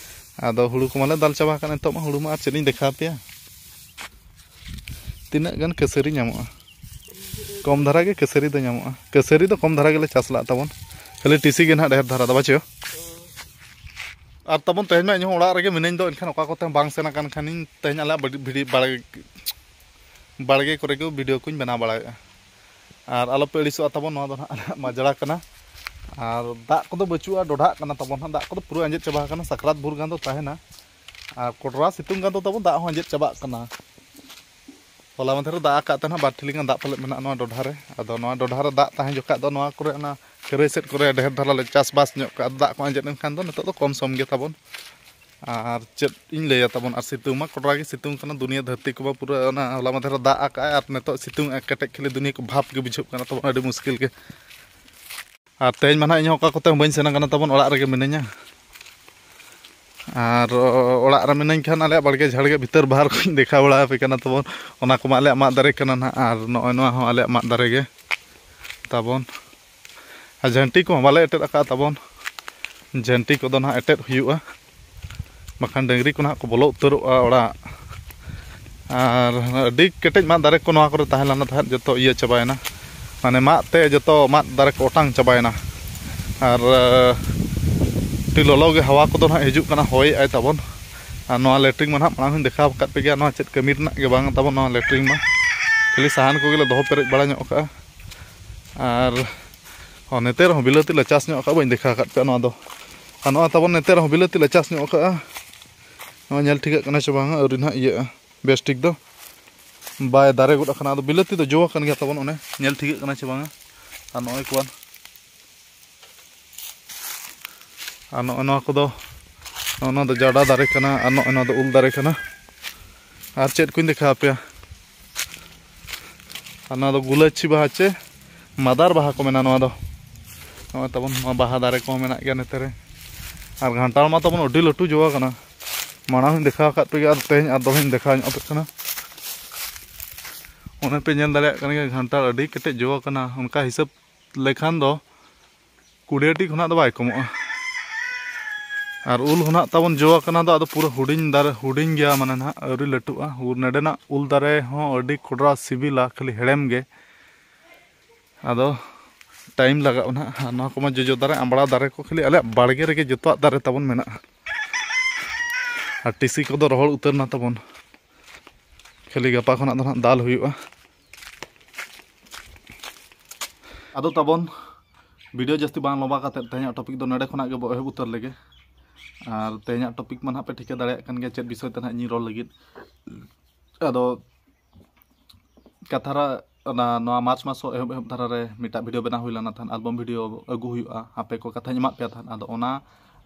ᱟᱫᱚ ᱦᱩᱲᱩ ᱠᱚᱢᱟᱞᱮ ᱫᱟᱞ ᱪᱟᱵᱟ ᱟᱠᱟᱫ, ᱱᱤᱛᱚᱜ ᱢᱟ ᱦᱩᱲᱩ ᱢᱟ ᱟᱨ ᱪᱮᱫ ᱞᱤᱧ ᱫᱮᱠᱷᱟᱣ ᱟᱯᱮᱭᱟ᱾ ᱛᱤᱱᱟᱹᱜ ᱜᱟᱱ ᱠᱟᱹᱥᱟᱹᱨᱤ ᱧᱟᱢᱚᱜᱼᱟ? ᱠᱚᱢ ᱫᱷᱟᱨᱟ ᱜᱮ ᱠᱟᱹᱥᱟᱹᱨᱤ ᱫᱚ ᱧᱟᱢᱚᱜᱼᱟ᱾ ᱠᱟᱹᱥᱟᱹᱨᱤ ᱫᱚ ᱠᱚᱢ ᱫᱷᱟᱨᱟ ᱜᱮᱞᱮ ᱪᱟᱥ ᱞᱟᱜ ᱛᱟᱵᱚᱱ, ᱠᱷᱟᱹᱞᱤ ᱴᱤᱥᱤ ᱜᱮ ᱱᱟᱦᱟᱜ ᱰᱷᱮᱨ ᱫᱷᱟᱨᱟ ᱫᱚ ᱵᱟᱪᱚ᱾ ᱟᱨ ᱛᱟᱵᱚᱱ ᱛᱮᱦᱮᱧ ᱢᱟ ᱤᱧᱦᱚᱸ ᱚᱲᱟᱜ ᱨᱮᱜᱮ ᱢᱤᱱᱟᱹᱧ ᱫᱚ, ᱮᱱᱠᱷᱟᱱ ᱚᱠᱟ ᱠᱚᱛᱮ ᱦᱚᱸ ᱵᱟᱝ ᱥᱮᱱ ᱟᱠᱟᱱ ᱠᱷᱟᱱᱤᱧ ᱛᱮᱦᱮᱧ ᱟᱞᱮᱭᱟᱜ ᱵᱟᱹᱲ-, ᱵᱷᱤᱲᱤ ᱵᱟᱲᱜᱮ, ᱵᱟᱲᱜᱮ ᱠᱚᱨᱮ ᱜᱮ ᱵᱷᱤᱰᱤᱭᱳ ᱠᱚᱧ ᱵᱮᱱᱟᱣ ᱵᱟᱲᱟᱭᱮᱫᱼᱟ᱾ ᱟᱨ ᱟᱞᱚᱯᱮ ᱟᱹᱲᱤᱥᱚᱜᱼᱟ ᱛᱟᱵᱚᱱ, ᱱᱚᱣᱟ ᱫᱚ ᱱᱟᱦᱟᱜ ᱢᱟᱡᱽᱲᱟ ᱠᱟᱱᱟ᱾ ᱟᱨ ᱫᱟᱜ ᱠᱚᱫᱚ ᱵᱟᱹᱪᱩᱜᱼᱟ, ᱰᱚᱰᱷᱟᱜ ᱠᱟᱱᱟ ᱛᱟᱵᱚᱱ ᱱᱟᱦᱟᱜ, ᱫᱟᱜ ᱠᱚᱫᱚ ᱯᱩᱨᱟᱹ ᱟᱸᱡᱮᱫ ᱪᱟᱵᱟ ᱟᱠᱟᱱᱟ, ᱥᱟᱠᱨᱟᱛ ᱵᱷᱳᱨ ᱜᱟᱱ ᱫᱚ ᱛᱟᱦᱮᱱᱟ᱾ ᱟᱨ ᱠᱚᱰᱨᱟ ᱥᱤᱛᱩᱝ ᱜᱟᱱ ᱫᱚ ᱛᱟᱵᱚᱱ ᱫᱟᱜ ᱦᱚᱸ ᱟᱸᱡᱮᱫ ᱪᱟᱵᱟᱜ ᱠᱟᱱᱟ᱾ ᱦᱚᱞᱟ ᱢᱟᱫᱷᱮᱨ ᱨᱮ ᱫᱟᱜ ᱟᱠᱟᱫ ᱛᱟᱦᱮᱱᱟ, ᱵᱟᱨ ᱴᱷᱤᱞᱤ ᱜᱟᱱ ᱫᱟᱜ ᱯᱟᱞᱮᱫ ᱢᱮᱱᱟᱜᱼᱟ ᱱᱚᱣᱟ ᱰᱚᱰᱷᱟ ᱨᱮ᱾ ᱟᱫᱚ ᱱᱚᱣᱟ ᱰᱚᱰᱷᱟ ᱨᱮ ᱫᱟᱜ ᱛᱟᱦᱮᱸ ᱡᱚᱠᱷᱟᱡ ᱫᱚ ᱱᱚᱣᱟ ᱠᱚᱨᱮ, ᱚᱱᱟ ᱠᱷᱟᱹᱨᱟᱹᱭ ᱥᱮᱫ ᱠᱚᱨᱮ ᱰᱷᱮᱨ ᱫᱷᱟᱨᱟ ᱞᱮ ᱪᱟᱥᱵᱟᱥ ᱧᱚᱜ ᱠᱟᱜᱼᱟ, ᱫᱟᱜ ᱠᱚ ᱟᱸᱡᱮᱫ ᱮᱱᱠᱷᱟᱱ ᱫᱚ ᱱᱤᱛᱚᱜ ᱫᱚ ᱠᱚᱢ ᱥᱚᱢ ᱜᱮ ᱛᱟᱵᱚᱱ᱾ ᱟᱨ ᱪᱮᱫ ᱤᱧ ᱞᱟᱹᱭᱟ ᱛᱟᱵᱚᱱ, ᱟᱨ ᱥᱤᱛᱩᱝ ᱢᱟ ᱠᱚᱰᱨᱟ ᱜᱮ ᱥᱤᱛᱩᱝ ᱠᱟᱱᱟ᱾ ᱫᱩᱱᱤᱭᱟᱹ ᱫᱷᱟᱹᱨᱛᱤ ᱠᱚᱢᱟ ᱯᱩᱨᱟᱹ ᱚᱱᱟ ᱦᱚᱞᱟ ᱢᱟᱫᱷᱮᱨ ᱨᱮ ᱫᱟᱜ ᱟᱠᱟᱜᱼᱟᱭ, ᱟᱨ ᱱᱤᱛᱚᱜ ᱥᱤᱛᱩᱝ ᱮ ᱠᱮᱴᱮᱡ, ᱠᱷᱟᱹᱞᱤ ᱫᱩᱱᱤᱭᱟᱹ ᱠᱚ ᱵᱷᱟᱯ ᱜᱮ ᱵᱩᱡᱷᱟᱹᱜ ᱠᱟᱱᱟ ᱛᱟᱵᱚᱱ, ᱟᱹᱰᱤ ᱢᱩᱥᱠᱤᱞ ᱜᱮ᱾ ᱟᱨ ᱛᱮᱦᱮᱧ ᱢᱟ ᱱᱟᱦᱟᱜ ᱤᱧ ᱦᱚᱸ ᱚᱠᱟ ᱠᱚᱛᱮ ᱦᱚᱸ ᱵᱟᱹᱧ ᱥᱮᱱ ᱟᱠᱟᱱᱟ ᱛᱟᱵᱚᱱ, ᱚᱲᱟᱜ ᱨᱮᱜᱮ ᱢᱤᱱᱟᱹᱧᱟ᱾ ᱟᱨ ᱚᱲᱟᱜ ᱨᱮ ᱢᱤᱱᱟᱹᱧ ᱠᱷᱟᱱ ᱟᱞᱮᱭᱟᱜ ᱵᱟᱲᱜᱮ ᱡᱷᱟᱲᱜᱮ ᱵᱷᱤᱛᱟᱹᱨ ᱵᱟᱦᱟᱨ ᱠᱚᱧ ᱫᱮᱠᱷᱟᱣ ᱵᱟᱲᱟ ᱟᱯᱮ ᱠᱟᱱᱟ ᱛᱟᱵᱚᱱ᱾ ᱚᱱᱟ ᱠᱚᱢᱟ ᱟᱞᱮᱭᱟᱜ ᱢᱟᱫ ᱫᱟᱨᱮ ᱠᱟᱱᱟ ᱱᱟᱦᱟᱜ, ᱟᱨ ᱱᱚᱜᱼᱚᱭ ᱱᱚᱣᱟ ᱦᱚᱸ ᱟᱞᱮᱭᱟᱜ ᱢᱟᱫ ᱫᱟᱨᱮ ᱜᱮ ᱛᱟᱵᱚᱱ᱾ ᱟᱨ ᱡᱷᱟᱹᱱᱴᱤ ᱠᱚᱦᱚᱸ ᱵᱟᱞᱮ ᱮᱴᱮᱫ ᱟᱠᱟᱫᱼᱟ ᱛᱟᱵᱚᱱ, ᱡᱷᱟᱹᱱᱴᱤ ᱠᱚᱫᱚ ᱱᱟᱦᱟᱜ ᱮᱴᱮᱫ ᱦᱩᱭᱩᱜᱼᱟ, ᱵᱟᱠᱷᱟᱱ ᱰᱟᱹᱝᱨᱤ ᱠᱚ ᱱᱟᱦᱟᱜ ᱠᱚ ᱵᱚᱞᱚ ᱩᱛᱟᱹᱨᱚᱜᱼᱟ ᱚᱲᱟᱜ᱾ ᱟᱨ ᱟᱹᱰᱤ ᱠᱮᱴᱮᱡ ᱢᱟᱫ ᱫᱟᱨᱮ ᱠᱚ ᱱᱚᱣᱟ ᱠᱚᱨᱮ ᱛᱟᱦᱮᱸ ᱞᱮᱱᱟ ᱛᱟᱦᱮᱸᱫ, ᱡᱚᱛᱚ ᱤᱭᱟᱹ ᱪᱟᱵᱟᱭᱮᱱᱟ, ᱢᱟᱱᱮ ᱢᱟᱫ ᱛᱮ ᱡᱚᱛᱚ ᱢᱟᱫ ᱫᱟᱨᱮ ᱠᱚ ᱚᱴᱟᱝ ᱪᱟᱵᱟᱭᱮᱱᱟ᱾ ᱟᱨ ᱟᱹᱰᱤ ᱞᱚᱞᱚ ᱜᱮ ᱦᱟᱣᱟ ᱠᱚᱫᱚ ᱱᱟᱦᱟᱜ ᱦᱤᱡᱩᱜ ᱠᱟᱱᱟ, ᱦᱚᱭᱮᱜᱼᱟᱭ ᱛᱟᱵᱚᱱ᱾ ᱟᱨ ᱱᱚᱣᱟ ᱞᱮᱴᱨᱤᱱ ᱢᱟ ᱱᱟᱦᱟᱜ ᱢᱟᱲᱟᱝ ᱦᱚᱸᱧ ᱫᱮᱠᱷᱟᱣ ᱟᱠᱟᱫ ᱯᱮ ᱜᱮᱭᱟ, ᱱᱚᱣᱟ ᱪᱮᱫ ᱠᱟᱹᱢᱤ ᱨᱮᱱᱟᱜ ᱜᱮ ᱵᱟᱝ ᱛᱟᱵᱚᱱ ᱱᱚᱣᱟ ᱞᱮᱴᱨᱤᱱ ᱢᱟ, ᱠᱷᱟᱹᱞᱤ ᱥᱟᱦᱟᱱ ᱠᱚᱜᱮ ᱞᱮ ᱫᱚᱦᱚ ᱯᱮᱨᱮᱡ ᱵᱟᱲᱟ ᱧᱚᱜ ᱠᱟᱜᱼᱟ᱾ ᱟᱨ ᱦᱚᱸ, ᱱᱚᱛᱮ ᱨᱮᱦᱚᱸ ᱵᱤᱞᱟᱹᱛᱤ ᱞᱮ ᱪᱟᱥ ᱧᱚᱜ ᱠᱟᱜᱼᱟ, ᱵᱟᱹᱧ ᱫᱮᱠᱷᱟᱣ ᱟᱠᱟᱫ ᱯᱮᱭᱟ ᱱᱚᱣᱟ ᱫᱚ᱾ ᱟᱨ ᱱᱚᱣᱟ ᱛᱟᱵᱚᱱ ᱱᱚᱛᱮ ᱨᱮᱦᱚᱸ ᱵᱤᱞᱟᱹᱛᱤ ᱞᱮ ᱪᱟᱥ ᱧᱚᱜ ᱠᱟᱜᱼᱟ᱾ ᱱᱚᱣᱟ ᱧᱮᱞ ᱴᱷᱤᱠᱟᱹᱜ ᱠᱟᱱᱟ ᱥᱮ ᱵᱟᱝᱟ? ᱟᱹᱣᱨᱤ ᱱᱟᱦᱟᱜ ᱤᱭᱟᱹᱜᱼᱟ ᱵᱮᱥ ᱴᱷᱤᱠ ᱫᱚ, ᱵᱟᱭ ᱫᱟᱨᱮ ᱜᱚᱫ ᱟᱠᱟᱱᱟ᱾ ᱟᱫᱚ ᱵᱤᱞᱟᱹᱛᱤ ᱫᱚ ᱡᱚ ᱟᱠᱟᱱ ᱜᱮᱭᱟ ᱛᱟᱵᱚᱱ, ᱚᱱᱮ ᱧᱮᱞ ᱴᱷᱤᱠᱟᱹᱜ ᱠᱟᱱᱟ ᱥᱮ ᱵᱟᱝᱟ? ᱟᱨ ᱱᱚᱜᱼᱚᱭ ᱠᱚᱣᱟᱱ, ᱟᱨ ᱱᱚᱜᱼᱚ ᱱᱚᱣᱟ ᱠᱚᱫᱚ, ᱱᱚᱜᱼᱚ ᱱᱚᱣᱟ ᱫᱚ ᱡᱟᱰᱟ ᱫᱟᱨᱮ ᱠᱟᱱᱟ, ᱟᱨ ᱱᱚᱜᱼᱚ ᱱᱚᱣᱟ ᱫᱚ ᱩᱞ ᱫᱟᱨᱮ ᱠᱟᱱᱟ᱾ ᱟᱨ ᱪᱮᱫ ᱠᱚᱧ ᱫᱮᱠᱷᱟᱣ ᱟᱯᱮᱭᱟ? ᱟᱨ ᱱᱚᱣᱟ ᱫᱚ ᱜᱩᱞᱟᱹᱪᱤ ᱵᱟᱦᱟ ᱪᱮ ᱢᱟᱫᱟᱨ ᱵᱟᱦᱟ ᱠᱚ ᱢᱮᱱᱟ ᱱᱚᱣᱟ ᱫᱚ᱾ ᱱᱚᱜᱼᱚᱭ ᱛᱟᱵᱚᱱ ᱱᱚᱣᱟ ᱵᱟᱦᱟ ᱫᱟᱨᱮ ᱠᱚᱦᱚᱸ ᱢᱮᱱᱟᱜ ᱜᱮᱭᱟ ᱱᱚᱛᱮ ᱨᱮ᱾ ᱟᱨ ᱜᱷᱟᱱᱴᱟᱲ ᱢᱟ ᱛᱟᱵᱚᱱ ᱟᱹᱰᱤ ᱞᱟᱹᱴᱩ ᱡᱚ ᱟᱠᱟᱱᱟ, ᱢᱟᱲᱟᱝ ᱦᱚᱸᱧ ᱫᱮᱠᱷᱟᱣ ᱟᱠᱟᱫ ᱯᱮ ᱜᱮᱭᱟ, ᱟᱨ ᱛᱮᱦᱮᱧ ᱟᱨ ᱫᱚᱦᱲᱟᱧ ᱫᱮᱠᱷᱟᱣ ᱧᱚᱜ ᱟᱯᱮ ᱠᱟᱱᱟ᱾ ᱚᱱᱮ ᱯᱮ ᱧᱮᱞ ᱫᱟᱲᱮᱭᱟᱜ ᱠᱟᱱ ᱜᱮᱭᱟ, ᱜᱷᱟᱱᱴᱟᱲ ᱟᱹᱰᱤ ᱠᱮᱴᱮᱡ ᱡᱚ ᱟᱠᱟᱱᱟ᱾ ᱚᱱᱠᱟ ᱦᱤᱥᱟᱹᱵ ᱞᱮᱠᱷᱟᱱ ᱫᱚ ᱠᱩᱲᱤᱭᱟᱹᱴᱤ ᱠᱷᱚᱱᱟᱜ ᱫᱚ ᱵᱟᱭ ᱠᱚᱢᱚᱜᱼᱟ᱾ ᱟᱨ ᱩᱞ ᱦᱚᱸ ᱱᱟᱦᱟᱜ ᱛᱟᱵᱚᱱ ᱡᱚ ᱟᱠᱟᱱᱟ ᱫᱚ, ᱟᱫᱚ ᱯᱩᱨᱟᱹ ᱦᱩᱰᱤᱧ ᱫᱟᱨᱮ, ᱦᱩᱰᱤᱧ ᱜᱮᱭᱟ, ᱢᱟᱱᱮ ᱱᱟᱦᱟᱜ ᱟᱹᱣᱨᱤ ᱞᱟᱹᱴᱩᱜᱼᱟ᱾ ᱩᱞ, ᱱᱚᱰᱮᱱᱟᱜ ᱩᱞ ᱫᱟᱨᱮ ᱦᱚᱸ ᱟᱹᱰᱤ ᱠᱚᱰᱨᱟ ᱥᱤᱵᱤᱞᱟ, ᱠᱷᱟᱹᱞᱤ ᱦᱮᱲᱮᱢ ᱜᱮ᱾ ᱟᱫᱚ ᱴᱟᱭᱤᱢ ᱞᱟᱜᱟᱜᱼᱟ ᱱᱟᱦᱟᱜ᱾ ᱟᱨ ᱱᱚᱣᱟ ᱠᱚᱢᱟ ᱡᱚᱡᱚ ᱫᱟᱨᱮ, ᱟᱢᱵᱽᱲᱟ ᱫᱟᱨᱮ ᱠᱚ ᱠᱷᱟᱹᱞᱤ ᱟᱞᱮᱭᱟᱜ ᱵᱟᱲᱜᱮ ᱨᱮᱜᱮ ᱡᱚᱛᱚᱣᱟᱜ ᱫᱟᱨᱮ ᱛᱟᱵᱚᱱ ᱢᱮᱱᱟᱜᱼᱟ᱾ ᱟᱨ ᱴᱤᱥᱤ ᱠᱚᱫᱚ ᱨᱚᱦᱚᱲ ᱩᱛᱟᱹᱨ ᱱᱟ ᱛᱟᱵᱚᱱ, ᱠᱷᱟᱹᱞᱤ ᱜᱟᱯᱟ ᱠᱷᱚᱱᱟᱜ ᱫᱚ ᱱᱟᱦᱟᱜ ᱫᱟᱞ ᱦᱩᱭᱩᱜᱼᱟ᱾ ᱟᱫᱚ ᱛᱟᱵᱚᱱ ᱵᱷᱤᱰᱤᱭᱳ ᱡᱟᱹᱥᱛᱤ ᱵᱟᱝ ᱞᱚᱢᱵᱟ ᱠᱟᱛᱮᱫ ᱛᱮᱦᱮᱧᱟᱜ ᱴᱚᱯᱤᱠ ᱫᱚ ᱱᱚᱰᱮ ᱠᱷᱚᱱᱟᱜ ᱜᱮᱵᱚ ᱮᱦᱚᱵ ᱩᱛᱟᱹᱨ ᱞᱮᱜᱮ᱾ ᱟᱨ ᱛᱮᱦᱮᱧᱟᱜ ᱴᱚᱯᱤᱠ ᱢᱟ ᱱᱟᱦᱟᱜ ᱯᱮ ᱴᱷᱤᱠᱟᱹ ᱫᱟᱲᱮᱭᱟᱜ ᱠᱟᱱ ᱜᱮᱭᱟ ᱪᱮᱫ ᱵᱤᱥᱚᱭ ᱛᱮ ᱱᱟᱦᱟᱜ ᱤᱧᱤᱧ ᱨᱚᱲ ᱞᱟᱹᱜᱤᱫ᱾ ᱟᱫᱚ ᱠᱟᱛᱷᱟ ᱨᱮ ᱚᱱᱟ, ᱱᱚᱣᱟ ᱢᱟᱨᱪ ᱢᱟᱥ ᱦᱚᱸ ᱮᱦᱚᱵ ᱮᱦᱚᱵ ᱫᱷᱟᱨᱟ ᱨᱮ ᱢᱤᱫᱴᱟᱜ ᱵᱷᱤᱰᱤᱭᱳ ᱵᱮᱱᱟᱣ ᱦᱩᱭ ᱞᱮᱱᱟ ᱛᱟᱦᱮᱸᱫ, ᱟᱞᱵᱚᱢ ᱵᱷᱤᱰᱤᱭᱳ ᱟᱹᱜᱩ ᱦᱩᱭᱩᱜᱼᱟ, ᱟᱯᱮ ᱠᱚ ᱠᱟᱛᱷᱟᱧ ᱮᱢᱟᱫ ᱯᱮᱭᱟ ᱛᱟᱦᱮᱸᱫ᱾ ᱟᱫᱚ ᱚᱱᱟ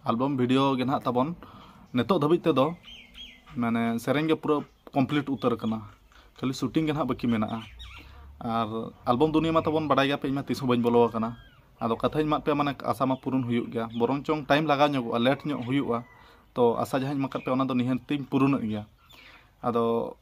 ᱟᱞᱵᱚᱢ ᱵᱷᱤᱰᱤᱭᱳ ᱜᱮ ᱱᱟᱦᱟᱜ ᱛᱟᱵᱚᱱ ᱱᱤᱛᱚᱜ ᱫᱷᱟᱹᱵᱤᱡ ᱛᱮᱫᱚ ᱢᱟᱱᱮ ᱥᱮᱨᱮᱧ ᱜᱮ ᱯᱩᱨᱟᱹ ᱠᱚᱢᱯᱞᱤᱴ ᱩᱛᱟᱹᱨ ᱟᱠᱟᱱᱟ, ᱠᱷᱟᱹᱞᱤ ᱥᱩᱴᱤᱝ ᱜᱮ ᱱᱟᱦᱟᱜ ᱵᱟᱹᱠᱤ ᱢᱮᱱᱟᱜᱼᱟ᱾ ᱟᱨ ᱟᱞᱵᱚᱢ ᱫᱩᱱᱤᱭᱟᱹ ᱢᱟ ᱛᱟᱵᱚᱱ ᱵᱟᱰᱟᱭ ᱜᱮᱭᱟᱯᱮ, ᱤᱧ ᱢᱟ ᱛᱤᱥ ᱦᱚᱸ ᱵᱟᱹᱧ ᱵᱚᱞᱚ ᱟᱠᱟᱱᱟ᱾ ᱟᱫᱚ ᱠᱟᱛᱷᱟᱧ ᱮᱢᱟᱫ ᱯᱮᱭᱟ, ᱢᱟᱱᱮ ᱟᱥᱟ ᱢᱟ ᱯᱩᱨᱩᱱ ᱦᱩᱭᱩᱜ ᱜᱮᱭᱟ, ᱵᱚᱨᱚᱝ ᱪᱚᱝ ᱴᱟᱭᱤᱢ ᱞᱟᱜᱟᱣ ᱧᱚᱜᱚᱜᱼᱟ, ᱞᱮᱴ ᱧᱚᱜ ᱦᱩᱭᱩᱜᱼᱟ᱾ ᱛᱚ ᱟᱥᱟ ᱡᱟᱦᱟᱸᱧ ᱮᱢ ᱟᱠᱟᱫ ᱯᱮᱭᱟ ᱚᱱᱟ ᱫᱚ ᱱᱤᱦᱟᱹᱛᱤᱧ ᱯᱩᱨᱩᱱᱮᱫ ᱜᱮᱭᱟ᱾ ᱟᱫᱚ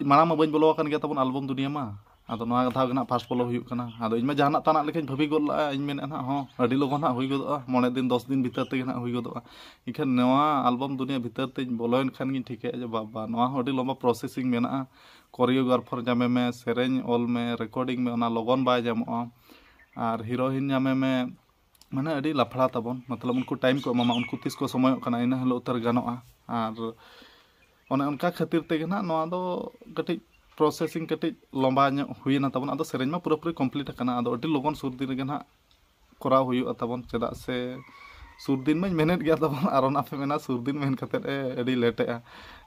ᱢᱟᱲᱟᱝ ᱢᱟ ᱵᱟᱹᱧ ᱵᱚᱞᱚ ᱟᱠᱟᱱ ᱜᱮᱭᱟ ᱛᱟᱵᱚᱱ ᱟᱞᱵᱚᱢ ᱫᱩᱱᱤᱭᱟᱹ ᱢᱟ᱾ ᱟᱫᱚ ᱱᱚᱣᱟ ᱫᱷᱟᱣ ᱜᱮ ᱱᱟᱦᱟᱜ ᱯᱷᱟᱥᱴ ᱵᱚᱞᱚ ᱦᱩᱭᱩᱜ ᱠᱟᱱᱟ᱾ ᱟᱫᱚ ᱤᱧ ᱢᱟ ᱡᱟᱦᱟᱱᱟᱜ ᱛᱟᱱᱟᱜ ᱞᱮᱠᱟᱧ ᱵᱷᱟᱹᱵᱤ ᱜᱚᱫ ᱞᱟᱜᱼᱟ, ᱤᱧ ᱢᱮᱱᱮᱫᱼᱟ ᱱᱟᱦᱟᱜ ᱦᱚᱸ ᱟᱹᱰᱤ ᱞᱚᱜᱚᱱ ᱦᱟᱸᱜ ᱦᱩᱭ ᱜᱚᱫᱚᱜᱼᱟ, ᱢᱚᱬᱮ ᱫᱤᱱ ᱫᱚᱥ ᱫᱤᱱ ᱵᱷᱤᱛᱟᱹᱨ ᱛᱮᱜᱮ ᱱᱟᱦᱟᱜ ᱦᱩᱭ ᱜᱚᱫᱚᱜᱼᱟ᱾ ᱮᱱᱠᱷᱟᱱ ᱱᱚᱣᱟ ᱟᱞᱵᱚᱢ ᱫᱩᱱᱤᱭᱟᱹ ᱵᱷᱤᱛᱟᱹᱨ ᱛᱮᱧ ᱵᱚᱞᱚᱭᱮᱱ ᱠᱷᱟᱱ ᱜᱤᱧ ᱴᱷᱤᱠᱟᱹᱭᱟ ᱡᱮ ᱵᱟᱵᱟ, ᱱᱚᱣᱟ ᱦᱚᱸ ᱟᱹᱰᱤ ᱞᱚᱢᱵᱟ ᱯᱨᱚᱥᱮᱥᱤᱝ ᱢᱮᱱᱟᱜᱼᱟ᱾ ᱠᱳᱨᱤᱭᱳᱜᱨᱟᱯᱷᱟᱨ ᱧᱟᱢᱮ ᱢᱮ, ᱥᱮᱨᱮᱧ ᱚᱞ ᱢᱮ, ᱨᱮᱠᱚᱨᱰᱤᱝ ᱢᱮ, ᱚᱱᱟ ᱞᱚᱜᱚᱱ ᱵᱟᱭ ᱧᱟᱢᱚᱜᱼᱟ᱾ ᱟᱨ ᱦᱤᱨᱳᱭᱤᱱ ᱧᱟᱢᱮ ᱢᱮ, ᱢᱟᱱᱮ ᱟᱹᱰᱤ ᱞᱟᱯᱷᱲᱟ ᱛᱟᱵᱚᱱ, ᱢᱚᱛᱞᱚᱵ ᱩᱱᱠᱩ ᱴᱟᱭᱤᱢ ᱠᱚ ᱮᱢᱟᱢᱟ, ᱩᱱᱠᱩ ᱛᱤᱥ ᱠᱚ ᱥᱚᱢᱚᱭᱚᱜ ᱠᱟᱱᱟ ᱤᱱᱟᱹ ᱦᱤᱞᱳᱜ ᱩᱛᱟᱹᱨ ᱜᱟᱱᱚᱜᱼᱟ᱾ ᱟᱨ ᱚᱱᱮ ᱚᱱᱠᱟ ᱠᱷᱟᱹᱛᱤᱨ ᱛᱮᱜᱮ ᱱᱟᱦᱟᱜ ᱱᱚᱣᱟ ᱫᱚ ᱠᱟᱹᱴᱤᱡ ᱯᱨᱚᱥᱮᱥᱤᱝ ᱠᱟᱹᱴᱤᱡ ᱞᱚᱢᱵᱟ ᱧᱚᱜ ᱦᱩᱭᱮᱱᱟ ᱛᱟᱵᱚᱱ᱾ ᱟᱫᱚ ᱥᱮᱨᱮᱧ ᱢᱟ ᱯᱩᱨᱟᱹᱯᱩᱨᱤ ᱠᱚᱢᱯᱞᱤᱴ ᱟᱠᱟᱱᱟ, ᱟᱫᱚ ᱟᱹᱰᱤ ᱞᱚᱜᱚᱱ ᱥᱩᱨ ᱫᱤᱱ ᱨᱮᱜᱮ ᱱᱟᱦᱟᱜ ᱠᱚᱨᱟᱣ ᱦᱩᱭᱩᱜᱼᱟ ᱛᱟᱵᱚᱱ, ᱪᱮᱫᱟᱜ ᱥᱮ ᱥᱩᱨ ᱫᱤᱱ ᱢᱟᱧ ᱢᱮᱱᱮᱫ ᱜᱮᱭᱟ ᱛᱟᱵᱚᱱ, ᱟᱨ ᱚᱱᱟ ᱯᱮ ᱢᱮᱱᱟ ᱥᱩᱨ ᱫᱤᱱ ᱢᱮᱱ ᱠᱟᱛᱮᱫ ᱮ ᱟᱹᱰᱤ ᱞᱮᱴᱮᱜᱼᱟ᱾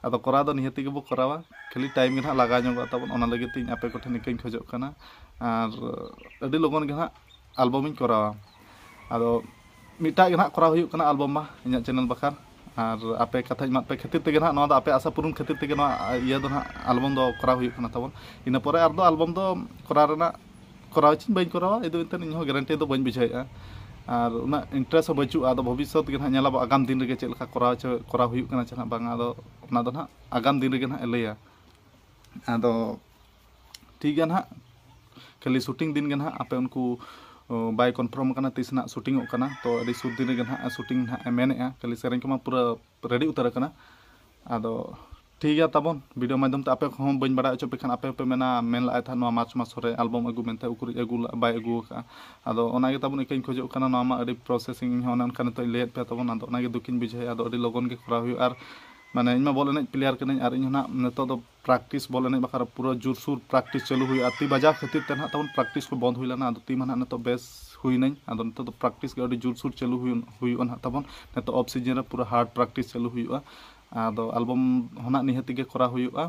ᱟᱫᱚ ᱠᱚᱨᱟᱣ ᱫᱚ ᱱᱤᱦᱟᱹᱛᱤ ᱜᱮᱵᱚ ᱠᱚᱨᱟᱣᱟ, ᱠᱷᱟᱹᱞᱤ ᱴᱟᱭᱤᱢ ᱜᱮ ᱱᱟᱦᱟᱜ ᱞᱟᱜᱟᱣ ᱧᱚᱜᱚᱜᱼᱟ ᱛᱟᱵᱚᱱ᱾ ᱚᱱᱟ ᱞᱟᱹᱜᱤᱫ ᱛᱮ ᱤᱧ ᱟᱯᱮ ᱠᱚᱴᱷᱮᱱ ᱤᱠᱟᱹᱧ ᱠᱷᱚᱡᱚᱜ ᱠᱟᱱᱟ, ᱟᱨ ᱟᱹᱰᱤ ᱞᱚᱜᱚᱱ ᱜᱮ ᱱᱟᱦᱟᱜ ᱟᱞᱵᱚᱢᱤᱧ ᱠᱚᱨᱟᱣᱟ᱾ ᱟᱫᱚ ᱢᱤᱫᱴᱟᱜ ᱜᱮ ᱱᱟᱦᱟᱜ ᱠᱚᱨᱟᱣ ᱦᱩᱭᱩᱜ ᱠᱟᱱᱟ ᱟᱞᱵᱚᱢ ᱢᱟ ᱤᱧᱟᱹᱜ ᱪᱮᱱᱮᱞ ᱵᱟᱠᱷᱨᱟ, ᱟᱨ ᱟᱯᱮ ᱠᱟᱛᱷᱟᱧ ᱮᱢᱟᱫ ᱯᱮ ᱠᱷᱟᱹᱛᱤᱨ ᱛᱮᱜᱮ ᱱᱟᱦᱟᱜ, ᱱᱚᱣᱟ ᱫᱚ ᱟᱯᱮ ᱟᱥᱟ ᱯᱩᱨᱩᱱ ᱠᱷᱟᱹᱛᱤᱨ ᱛᱮᱜᱮ ᱱᱚᱣᱟ ᱤᱭᱟᱹ ᱫᱚ ᱱᱟᱦᱟᱜ ᱟᱞᱵᱚᱢ ᱫᱚ ᱠᱚᱨᱟᱣ ᱦᱩᱭᱩᱜ ᱠᱟᱱᱟ ᱛᱟᱵᱚᱱ᱾ ᱤᱱᱟᱹ ᱯᱚᱨᱮ ᱟᱨ ᱫᱚ ᱟᱞᱵᱚᱢ ᱫᱚ ᱠᱚᱨᱟᱣ ᱨᱮᱱᱟᱜ, ᱠᱚᱨᱟᱣ ᱦᱚᱪᱚᱧ ᱵᱟᱹᱧ ᱠᱚᱨᱟᱣᱟ, ᱤᱧ ᱫᱚ ᱮᱱᱛᱮᱫ ᱤᱧ ᱦᱚᱸ ᱜᱮᱨᱮᱱᱴᱤ ᱫᱚ ᱵᱟᱹᱧ ᱵᱩᱡᱷᱟᱹᱣᱮᱫᱼᱟ᱾ ᱟᱨ ᱩᱱᱟᱹᱜ ᱤᱱᱴᱟᱨᱮᱥᱴ ᱦᱚᱸ ᱵᱟᱹᱪᱩᱜᱼᱟ᱾ ᱟᱫᱚ ᱵᱷᱚᱵᱤᱥᱥᱚᱛ ᱜᱮ ᱱᱟᱦᱟᱜ ᱧᱮᱞᱟᱵᱚ ᱟᱜᱟᱢ ᱫᱤᱱ ᱨᱮᱜᱮ ᱪᱮᱫ ᱞᱮᱠᱟ ᱠᱚᱨᱟᱣ ᱦᱚᱪᱚ, ᱠᱚᱨᱟᱣ ᱦᱩᱭᱩᱜ ᱠᱟᱱᱟ ᱪᱮ ᱱᱟᱦᱟᱜ ᱵᱟᱝᱟ, ᱟᱫᱚ ᱚᱱᱟ ᱫᱚ ᱱᱟᱦᱟᱜ ᱟᱜᱟᱢ ᱫᱤᱱ ᱨᱮᱜᱮ ᱱᱟᱦᱟᱜ ᱮ ᱞᱟᱹᱭᱟ᱾ ᱟᱫᱚ ᱴᱷᱤᱠ ᱜᱮᱭᱟ ᱱᱟᱦᱟᱜ, ᱠᱷᱟᱹᱞᱤ ᱥᱩᱴᱤᱝ ᱫᱤᱱ ᱜᱮ ᱱᱟᱦᱟᱜ ᱟᱯᱮ ᱩᱱᱠᱩ, ᱚ, ᱵᱟᱭ ᱠᱚᱱᱯᱷᱟᱨᱢ ᱟᱠᱟᱱᱟ ᱛᱤᱥ ᱱᱟᱦᱟᱜ ᱥᱩᱴᱤᱝᱚᱜ ᱠᱟᱱᱟ᱾ ᱛᱚ ᱟᱹᱰᱤ ᱥᱩᱨ ᱫᱤᱱ ᱨᱮᱜᱮ ᱱᱟᱦᱟᱜ ᱥᱩᱴᱤᱝ ᱱᱟᱦᱟᱜ ᱮ ᱢᱮᱱᱮᱫᱼᱟ, ᱠᱷᱟᱹᱞᱤ ᱥᱮᱨᱮᱧ ᱠᱚᱢᱟ ᱯᱩᱨᱟᱹ ᱨᱮᱰᱤ ᱩᱛᱟᱹᱨ ᱟᱠᱟᱱᱟ᱾ ᱟᱫᱚ ᱴᱷᱤᱠ ᱜᱮᱭᱟ ᱛᱟᱵᱚᱱ, ᱵᱷᱤᱰᱤᱭᱳ ᱢᱟᱫᱽᱫᱷᱚᱢ ᱛᱮ ᱟᱯᱮ ᱠᱚᱦᱚᱸ ᱵᱟᱹᱧ ᱵᱟᱲᱟᱭ ᱦᱚᱪᱚ ᱯᱮ ᱠᱷᱟᱱ ᱟᱯᱮ ᱦᱚᱸᱯᱮ ᱢᱮᱱᱟ, ᱢᱮᱱ ᱞᱟᱜᱼᱟᱭ ᱛᱟᱦᱮᱸᱫ ᱱᱚᱣᱟ ᱢᱟᱨᱪ ᱢᱟᱥ ᱨᱮ ᱟᱞᱵᱚᱢ ᱟᱹᱜᱩ ᱢᱮᱱᱛᱮ, ᱩᱠᱩᱨᱤᱡ ᱟᱹᱜᱩ ᱞᱟᱜ-, ᱵᱟᱭ ᱟᱹᱜᱩ ᱟᱠᱟᱫᱼᱟ᱾ ᱟᱫᱚ ᱚᱱᱟᱜᱮ ᱛᱟᱵᱚᱱ ᱤᱠᱟᱹᱧ ᱠᱷᱚᱡᱚᱜ ᱠᱟᱱᱟ, ᱱᱚᱣᱟ ᱢᱟ ᱟᱹᱰᱤ ᱯᱨᱚᱥᱮᱥᱤᱝ ᱤᱧ ᱦᱚᱸ ᱚᱱᱮ ᱚᱱᱠᱟ ᱱᱤᱛᱚᱜ ᱤᱧ ᱞᱟᱹᱭᱟᱫ ᱯᱮᱭᱟ ᱛᱟᱵᱚᱱ, ᱟᱫᱚ ᱚᱱᱟᱜᱮ ᱫᱩᱠᱤᱧ ᱵᱩᱡᱷᱟᱹᱣᱮᱫᱼᱟ᱾ ᱟᱫᱚ ᱟᱹᱰᱤ ᱞᱚᱜᱚᱱ ᱜᱮ ᱠᱚᱨᱟᱣ ᱦᱩᱭᱩᱜᱼᱟ᱾ ᱟᱨ ᱢᱟᱱᱮ ᱤᱧ ᱢᱟ ᱵᱚᱞ ᱮᱱᱮᱡ ᱯᱞᱮᱭᱟᱨ ᱠᱟᱹᱱᱟᱹᱧ, ᱟᱨ ᱤᱧ ᱦᱚᱸ ᱱᱟᱦᱟᱜ ᱱᱤᱛᱚᱜ ᱫᱚ ᱯᱨᱮᱠᱴᱤᱥ, ᱵᱚᱞ ᱮᱱᱮᱡ ᱵᱟᱠᱷᱨᱟ ᱯᱩᱨᱟᱹ ᱡᱳᱨᱥᱳᱨ ᱯᱨᱮᱠᱴᱤᱥ ᱪᱟᱹᱞᱩ ᱦᱩᱭᱩᱜᱼᱟ᱾ ᱛᱤ ᱵᱟᱡᱟᱣ ᱠᱷᱟᱹᱛᱤᱨ ᱛᱮ ᱱᱟᱦᱟᱜ ᱛᱟᱵᱚᱱ ᱯᱨᱮᱠᱴᱤᱥ ᱠᱚ ᱵᱚᱱᱫ ᱦᱩᱭ ᱞᱮᱱᱟ᱾ ᱟᱫᱚ ᱛᱤ ᱢᱟ ᱱᱟᱦᱟᱜ ᱱᱤᱛᱚᱜ ᱵᱮᱥ ᱦᱩᱭᱱᱟᱹᱧ, ᱟᱫᱚ ᱱᱤᱛᱚᱜ ᱫᱚ ᱯᱨᱮᱠᱴᱤᱥ ᱜᱮ ᱟᱹᱰᱤ ᱡᱳᱨᱥᱳᱨ ᱪᱟᱹᱞᱩ ᱦᱩᱭᱩᱜ, ᱦᱩᱭᱩᱜᱼᱟ ᱱᱟᱦᱟᱜ ᱛᱟᱵᱚᱱ᱾ ᱱᱤᱛᱚᱜ ᱚᱯᱷ ᱥᱤᱡᱤᱱ ᱨᱮ ᱯᱩᱨᱟᱹ ᱦᱟᱨᱰ ᱯᱨᱮᱠᱴᱤᱥ ᱪᱟᱹᱞᱩ ᱦᱩᱭᱩᱜᱼᱟ᱾ ᱟᱫᱚ ᱟᱞᱵᱚᱢ ᱦᱚᱸ ᱱᱟᱦᱟᱜ ᱱᱤᱦᱟᱹᱛᱤ ᱜᱮ ᱠᱚᱨᱟᱣ ᱦᱩᱭᱩᱜᱼᱟ᱾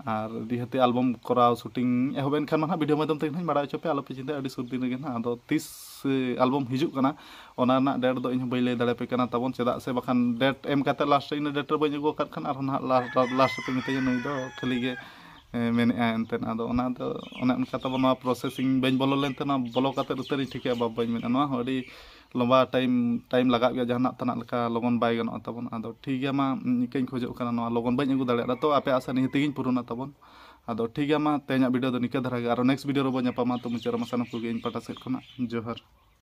ᱟᱨ ᱱᱤᱦᱟᱹᱛᱤ ᱟᱞᱵᱟᱢ ᱠᱚᱨᱟᱣ ᱥᱩᱴᱤᱝ ᱮᱦᱚᱵ ᱮᱱ ᱠᱷᱟᱱ ᱢᱟ ᱱᱟᱦᱟᱜ ᱵᱷᱤᱰᱤᱭᱳ ᱢᱟᱫᱽᱫᱷᱚᱢ ᱛᱮᱜᱮ ᱱᱟᱦᱟᱜ ᱵᱟᱲᱟᱭ ᱦᱚᱪᱚ ᱯᱮ, ᱟᱞᱚ ᱯᱮ ᱪᱤᱱᱛᱟᱹᱭᱟ, ᱟᱹᱰᱤ ᱥᱩᱨ ᱫᱤᱱ ᱨᱮᱜᱮ ᱱᱟᱦᱟᱜ᱾ ᱟᱫᱚ ᱛᱤᱥ ᱟᱞᱵᱟᱢ ᱦᱤᱡᱩᱜ ᱠᱟᱱᱟ ᱚᱱᱟ ᱨᱮᱱᱟᱜ ᱰᱮᱴ ᱫᱚ ᱤᱧ ᱦᱚᱸ ᱵᱟᱹᱧ ᱞᱟᱹᱭ ᱫᱟᱲᱮᱭᱟᱯᱮ ᱠᱟᱱᱟ ᱛᱟᱵᱚᱱ, ᱪᱮᱫᱟᱜ ᱥᱮ ᱵᱟᱠᱷᱟᱱ ᱰᱮᱴ ᱮᱢ ᱠᱟᱛᱮ ᱞᱟᱥᱴ ᱨᱮ ᱤᱱᱟᱹ ᱰᱮᱴ ᱨᱮ ᱵᱟᱹᱧ ᱟᱹᱜᱩ ᱟᱠᱟᱫ ᱠᱷᱟᱱ ᱟᱨᱦᱚᱸ ᱱᱟᱦᱟᱜ ᱞᱟᱥᱴ ᱞᱟᱥᱴ ᱨᱮᱯᱮ ᱢᱤᱛᱟᱹᱧᱟ ᱱᱩᱭ ᱫᱚ ᱠᱷᱟᱹᱞᱤ ᱜᱮ ᱮ, ᱢᱮᱱᱮᱫᱼᱟ ᱮᱱᱛᱮᱫ᱾ ᱟᱫᱚ ᱚᱱᱟ ᱫᱚ ᱚᱱᱮ ᱚᱱᱠᱟ ᱛᱟᱵᱚᱱ ᱱᱚᱣᱟ ᱯᱨᱚᱥᱮᱥᱤᱝ ᱵᱟᱹᱧ ᱵᱚᱞᱚ ᱞᱮᱱ ᱛᱟᱦᱮᱱᱟ, ᱵᱚᱞᱚ ᱠᱟᱛᱮ ᱩᱛᱟᱹᱨᱤᱧ ᱴᱷᱤᱠᱟᱹᱭᱟ ᱵᱟᱵᱟᱧ ᱢᱮᱱᱟ, ᱱᱚᱣᱟ ᱦᱚᱸ ᱟᱹᱰᱤ ᱞᱚᱢᱵᱟ ᱴᱟᱭᱤᱢ ᱴᱟᱭᱤᱢ ᱞᱟᱜᱟᱜ ᱜᱮᱭᱟ, ᱡᱟᱦᱟᱱᱟᱜ ᱛᱟᱱᱟᱜ ᱞᱮᱠᱟ ᱞᱚᱜᱚᱱ ᱵᱟᱭ ᱜᱟᱱᱚᱜᱼᱟ ᱛᱟᱵᱚᱱ᱾ ᱟᱫᱚ ᱴᱷᱤᱠ ᱜᱮᱭᱟ, ᱢᱟ ᱤᱱᱠᱟᱹᱧ ᱠᱷᱚᱡᱚᱜ ᱠᱟᱱᱟ, ᱱᱚᱣᱟ ᱞᱚᱜᱚᱱ ᱵᱟᱹᱧ ᱟᱹᱜᱩ ᱫᱟᱲᱮᱭᱟᱜᱼᱟ, ᱛᱚ ᱟᱯᱮ ᱟᱥᱟ ᱱᱤᱦᱟᱹᱛ ᱜᱤᱧ ᱯᱩᱨᱩᱱᱟ ᱛᱟᱵᱚᱱ᱾ ᱟᱫᱚ ᱴᱷᱤᱠ ᱜᱮᱭᱟ, ᱢᱟ ᱛᱮᱦᱮᱧᱟᱜ ᱵᱷᱤᱰᱤᱭᱳ ᱫᱚ ᱱᱤᱠᱟᱹ ᱫᱷᱟᱨᱟ ᱜᱮ, ᱟᱨᱚ ᱱᱮᱠᱥᱴ ᱵᱷᱤᱰᱤᱭᱳ ᱨᱮᱵᱚᱱ ᱧᱟᱯᱟᱢᱟ᱾ ᱛᱚ ᱢᱩᱪᱟᱹᱫ ᱨᱮ ᱢᱟ ᱥᱟᱱᱟᱢ ᱠᱚᱜᱮ ᱤᱧ ᱯᱟᱦᱴᱟ ᱥᱮᱫ ᱠᱷᱚᱱᱟᱜ ᱡᱚᱦᱟᱨ᱾